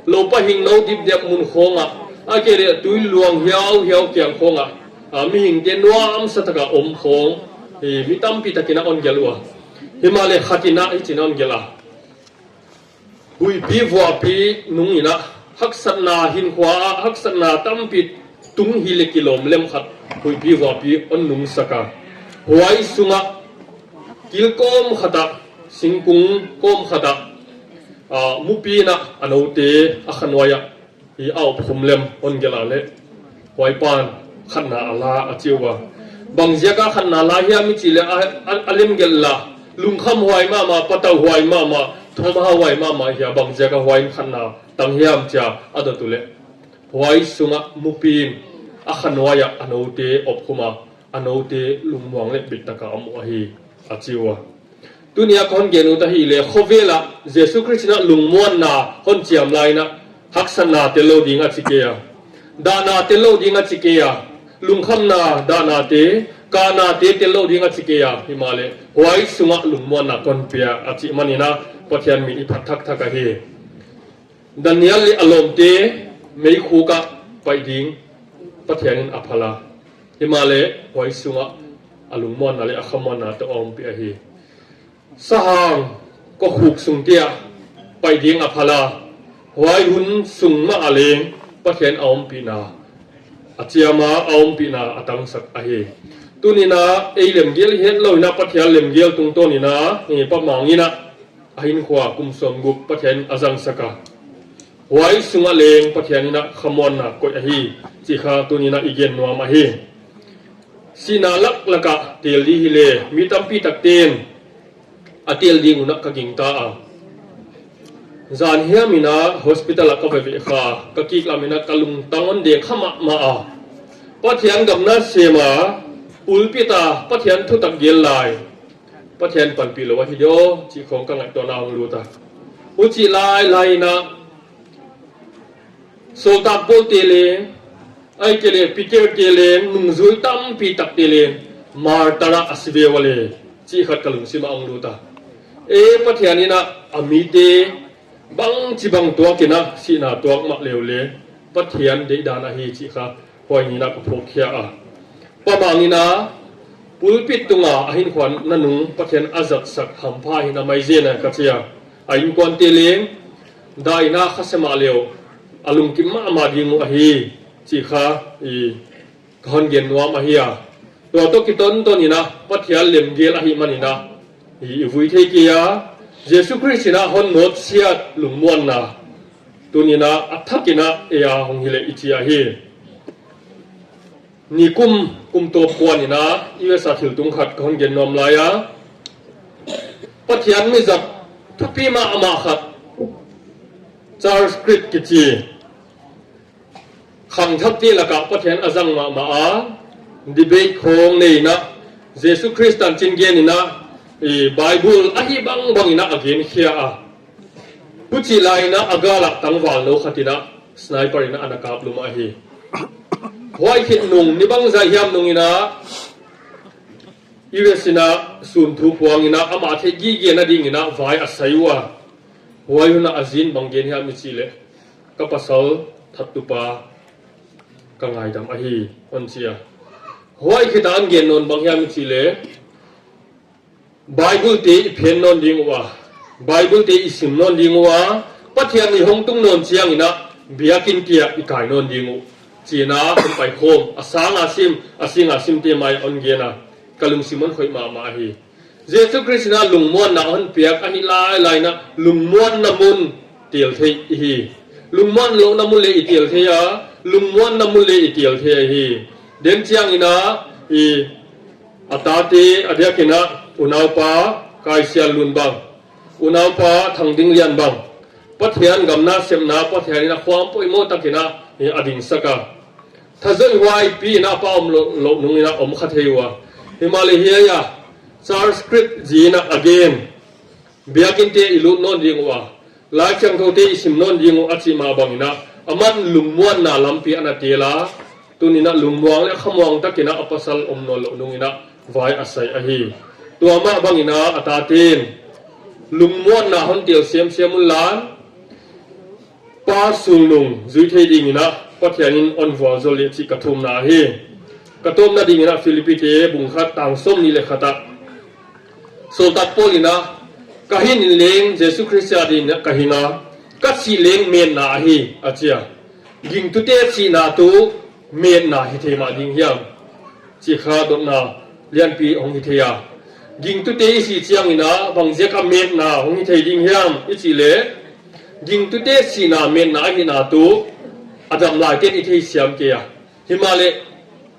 lopa hingno dipdep mun khawngah, ahih kei leh tui luang hiauhiau kiang khawngah, a, mihingte nuamsa taka om khawng, i mi tampi takin ah hon gelh uh a. Himahleh khat in ah hici in ah hon gelh a, huihpi vuahpi nung in ah haksatna, hinkhua ah haksatna tampi tung hi leh kilawm lem khat huihpi vuahpi hon nungsak a, huai sungah kilkawm khat ah, singkung kawm khat ah, a, mupi in ah a note a khanuai ah i a opkhum lem hon gelh a leh, huai pa'n khatna a la a ci uh a. Bang ziaka khatna la hiam i cih leh a, a, a lemgelh la, lungkhamhuai mahmah, patauhuai mahmah, thawmhauhuai mahmah hi a, bang ziaka huai in khatna tang hiam ci a a dot uh leh, huai sungah mupi in a khanuai ah a note opkhum a, a note lungmuang le bittaka om uh ahi, a ci uh a. Tuni a ka hon gen uh ta hi leh, khuavela Jesu Khrist in ah lungmuanna hon ciam lai in ah haksatna tel lo ding a ci kei a, dahna tel lo ding a ci kei a, lungkhamna, dahnate, kahnate tel lo ding a ci kei a. Himahleh huai sungah lungmuanna kon pia a cih manin ah Pathian min i phat thakthak ahi. Daniel le a lawmte meikhuk ah pai ding Pathian in a phal a, himahleh huai sungah a lungmuanna le a khamuanna tawh a ompih ahi. Sahang kawkhuk sungte ah pai ding a phal a, huai hun sung mah ah leng Pathian a ompihna a ciam a, a ompihna a tangsak ahi. Tuni in ah ei lemgel het lo in ah Pathian lemgel tungtawn in ah, eh, Pa Mang in ah a hinkhua kum sawmguk Pathian a zangsak a, huai sungah leng Pathian in ah khamuanna koih ahi cih kha tuni in ah i gen nuam ahi. Sihna laklak ah teel ding hi leh, mi tampi takte in a teel ding un ah ka gingta a, zan hiam in ah hospital ah ka veve kha, ka kiklam in ah ka lungtang hon deng kha mahmah a, Pathian gam na sem a, pulpit ah Pathian thutak gel lai, Pathian panpih lo ahi diam cih khawng ka ngaihtuahna hong lut a. Hucih lailai in ah sawltak pawlte leng, ahih kei leh Peter te leng, nungzui tampi takte leng martar ah a si ve ua leh cih khat ka lungsim ah hong lut a. E, Pathian in ah a mite bangci bang tuak in ah sihna tuak mah leu leh Pathian deihdan ahi cih kha huai ni in ah ka phawkkhia a. Pa Mang in ah pulpit tungah a hinkhua nanung Pathian a zatsak hampha hi na mai zen a ka ci a. A innkuante leng dah in ah khasia mah leu, a lungkim mahmah ding uh ahi, cih kha i ka hon gen nuam ahi a. Tua tawh kitonton in ah Pathian lemgel ahih manin ah i, i vui thei kei a, Jesu Khrist in ah hon nawtsiat lungmuanna tuni in ah a thak in ah ei a hong hi leh i ci ahi. Nikum kum tawp kuan in ah U S a thiltung khat ka hon gen nuam lai a, Pathian mizat thupi mahmah khat, Charles Kirk kici, khangthakte lakah Pathian a zang mahmah a, debate khawng nei in ah, Jesu Khrist tancin gen in ah, i Bible ahi bangbang in ah a genkhia a, hucih lai in ah a galah tangvalno khat in ah sniper in ah a na kap lum ahi. Huai khit nung ni bangzah hiam nung in ah U S in ah sun thu puang in ah amah theih gige nading in ah vai a sai uh a, huai hun ah a zin bang gen hiam i cih leh, ka pasal thattupa ka ngaidam ahi, hon ci a. Huai khit ah an gen nawn bang hiam i cih leh, Bible te i phen nawn ding uh a, Bible te i sim nawn ding uh a, Pathian i hong tung nawn ciang in ah biakinn te ah i kai nawn ding uh, ci in ah hong pai khawm a, sang a sim a, sing a simte mai ah hon gen a, ka lungsim hon khoih mahmah ahi. Jesu Khrist in ah lungmuanna hon piak ahih lailai in ah lungmuanna mun teel thei i hi. Lungmuan lohna mun le i teel thei a, lungmuanna mun le i teel thei ahi. Den ciang in ah i a tate a diak in ah unaupa Kai Sian Lun bang, unaupa Thang Ding Lian bang, Pathian gam nasepna, Pathian in ah khuam poimawh tak in ah i a dingsak a, thazoih huaipi in ah a pa om loh, loh nung in ah om kha thei uh a. Himahleh hiai ah Charles Kirk zi in ah a gen, biakinn te i lut nawn ding uh a, Lai Siangtho te i sim nawn ding uh a cih mah bang in ah aman lungmuanna lampi a na teel a, tuni in ah lungmuang le khamuang tak in ah a pasal om nawn loh nung in ah vai a sai ahi. Tua mah bang in ah a taten lungmuanna hon teel semsem un la, Pa sulnung zui thei ding in ah Pathian in hon vualzawl leh cih ka thumna ahi. Ka tawpna ding in ah Philippi te bung khat tang sawmnih le khat ah sawltak Paul in ah, ka hing in leng Jesu Khrist a ding in ah ka hing a, ka sih leng metna ahi, a ci a. Gingtute sihna tuh metna hi thei mah ding hiam, cih kha dotna lianpi hong hi thei a. Gingtute i sih ciang in ah bang ziak a metna hong hi thei ding hiam i cih leh, gingtute sihna metna ahihna tuh a dam laiten i theisiam kei a, himahleh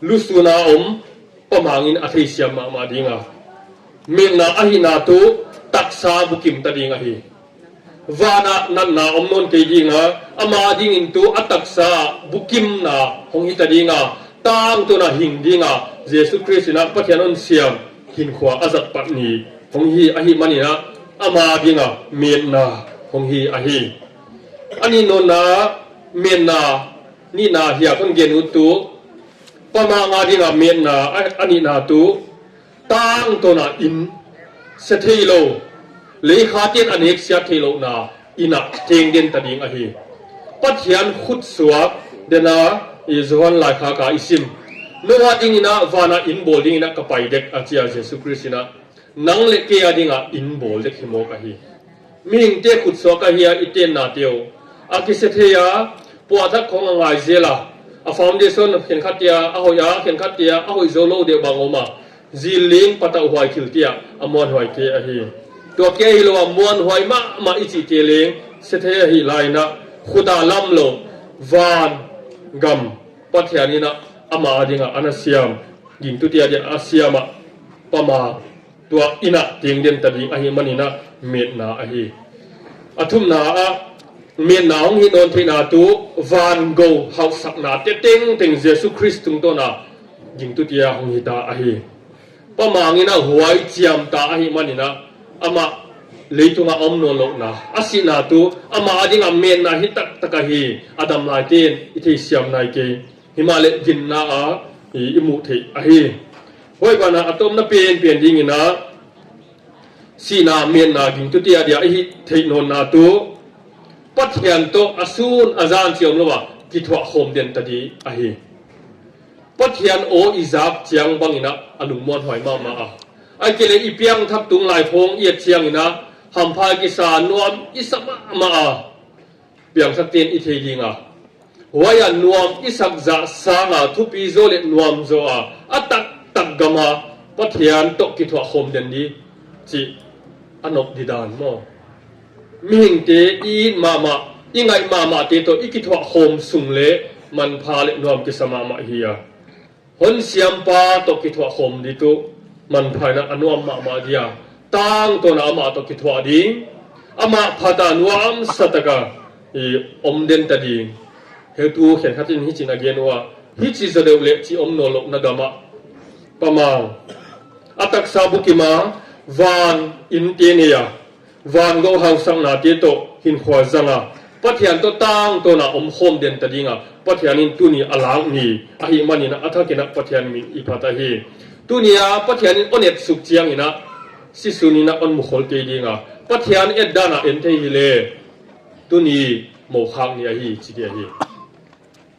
lusun a om Pa Mang in a theisiam mahmah ding a, metna ahihna tuh taksa bukim ta ding ahi. Van ah natna om nawn kei ding a, ama ding in tuh a taksa bukimna hong hi ta ding a, tangtawn a hing ding a, Jesu Khrist in ah Pathian hon siam hinkhua a zat pat ni hong hi ahih manin ah ama ding a metna hong hi ahi. A nih nawn in ah metna nihna hiak hon gen ut tuh, Pa Mang a ding a metna a, a nihna tuh tangtawn a inn, sia thei lo, leikhaten a nek siat theih lohna inn ah teng den ta ding ahi. Pathian khutsuak, den a i Johan laikhak a i sim, Noah ding in ah van ah inn bawl ding in ah ka pai dek, a ci a, Jesu Khrist in ah nang le kei a ding ah inn bawl dek hi mawk ahi. Mihingte khutsuak ahi a, i tennate uh a kisia thei a, puahthak khawng a ngai zel a, a foundation khenkhat te ah a hoih a, khenkhat te ah a hoih zo lo deuh bang om a, zil ling patauh huai thil te ah a muanhuai kei ahi. Tua kei hi lo a, muanhuai mahmah i cihte leng sia thei ahih lai in ah, khut a lam lo, van gam Pathian in ah ama a ding ah a na siam, gingtute a ding ah a siam ah, Pa Mang tua inn ah teng den ta ding ahih manin ah metna ahi. A thumna ah metna hong hih nawn theihna tuh van go hauhsakna te tengteng Jesu Khrist tungtawn a gingtute a hong hi ta ahi. Pa Mang in ah huai ciam ta ahih manin ah amah leitung ah a om nawn lohna, a sihna tuh ama a ding a metna hi taktak ahi, a dam laiten i theisiam nai kei. Himahleh ginna a i, i muh theih ahi. Huai ban ah a tawpna penpen ding in ah sihna metna gingtute a dia i hih theih nawnna tuh Pathian tawh a sun a zan ciam lo a kithuah khawm den ta ding ahi. Pathian aw i zak ciang bang in ah a lungmuanhuai mahmah a, ahih kei leh i piangthak tung lai khawng i et ciang in ah hampha i kisa, nuam i sa mahmah a, piangthakten i thei ding a, Huai a nuam i sak zah sanga thupi zaw le nuam zaw a, a taktak gama Pathian tawh kithuah khawm den ding cih a nop ding dan maw? Mihingte i it mahmah, i ngaih mahmahte tawh i kithuah khawm sung le manpha le nuam kisa mahmah hi a, hon siampa tawh kithuah khawm ding tuh manpha in a nuam mahmah ding a, tangtawn a amah tawh kithuah ding, amah phat a nuamsa taka i om den ta ding. Heutu khenkhat in hicin a gen uh a, hici zaw deuh leh ci om nawn lohna gamah, Pamang a taksa bukim a, van innte nei a, van go hausaknate tawh hinkhua zang a, Pathian tawh tangtawn a om khawm den ta ding a, Pathian in tuni a lak ni ahih manin a thakin a Pathian min i phat ahi. Tuni a Pathian in on et suk ciangin a, sisun in a on mukhol kei ding a, Pathian et dan a en thei hi le, tuni mokhak ni ahi ci ding ahi.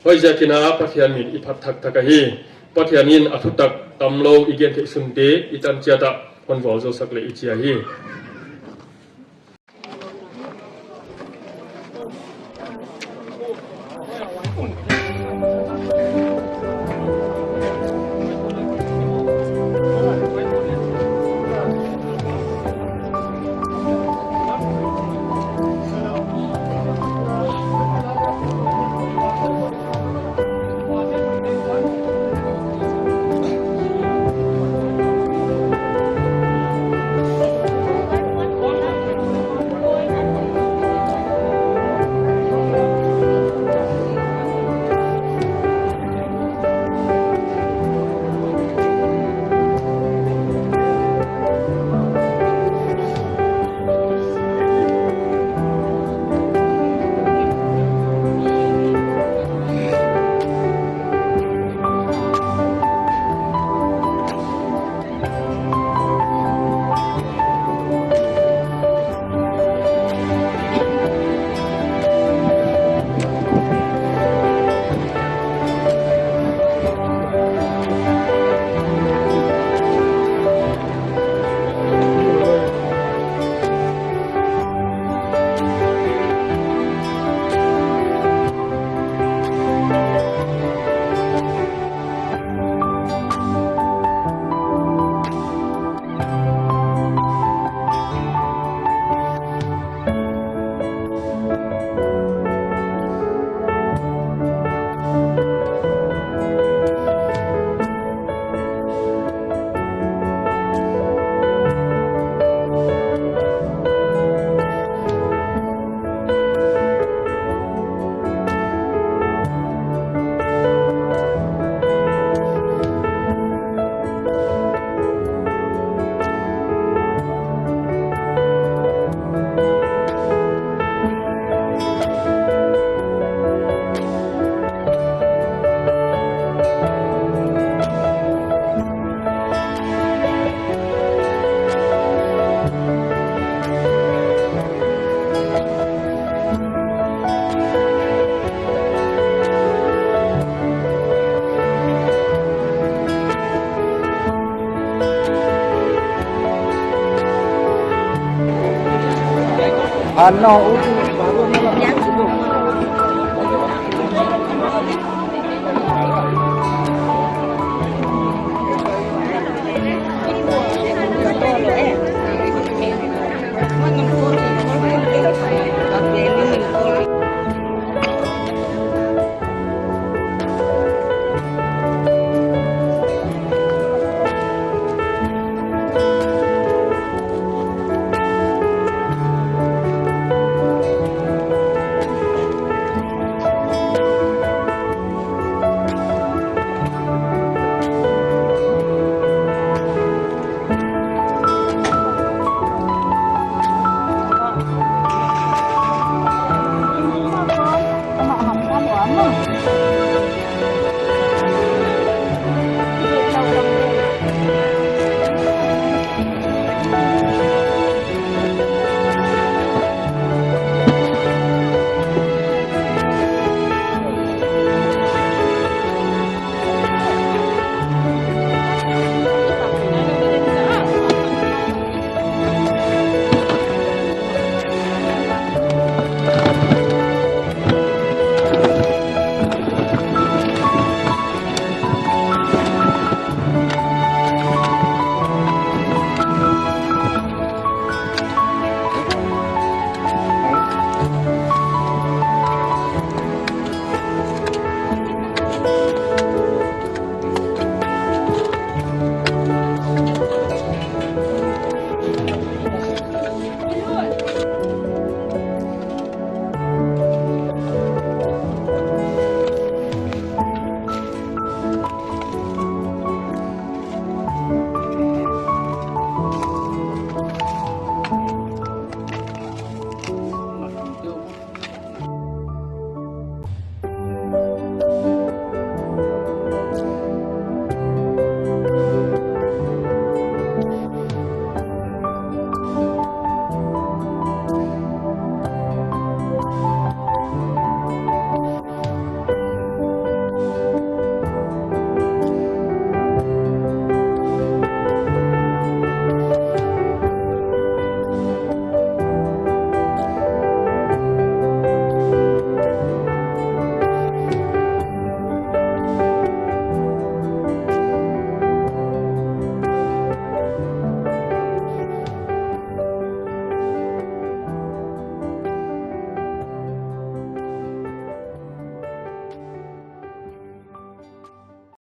Huaiziakin a Pathian min i phat thakthak ahi. Pathian in a thutak tam lo i gen theih sunte i tan ciat a hon vualzosak le i ci ahi.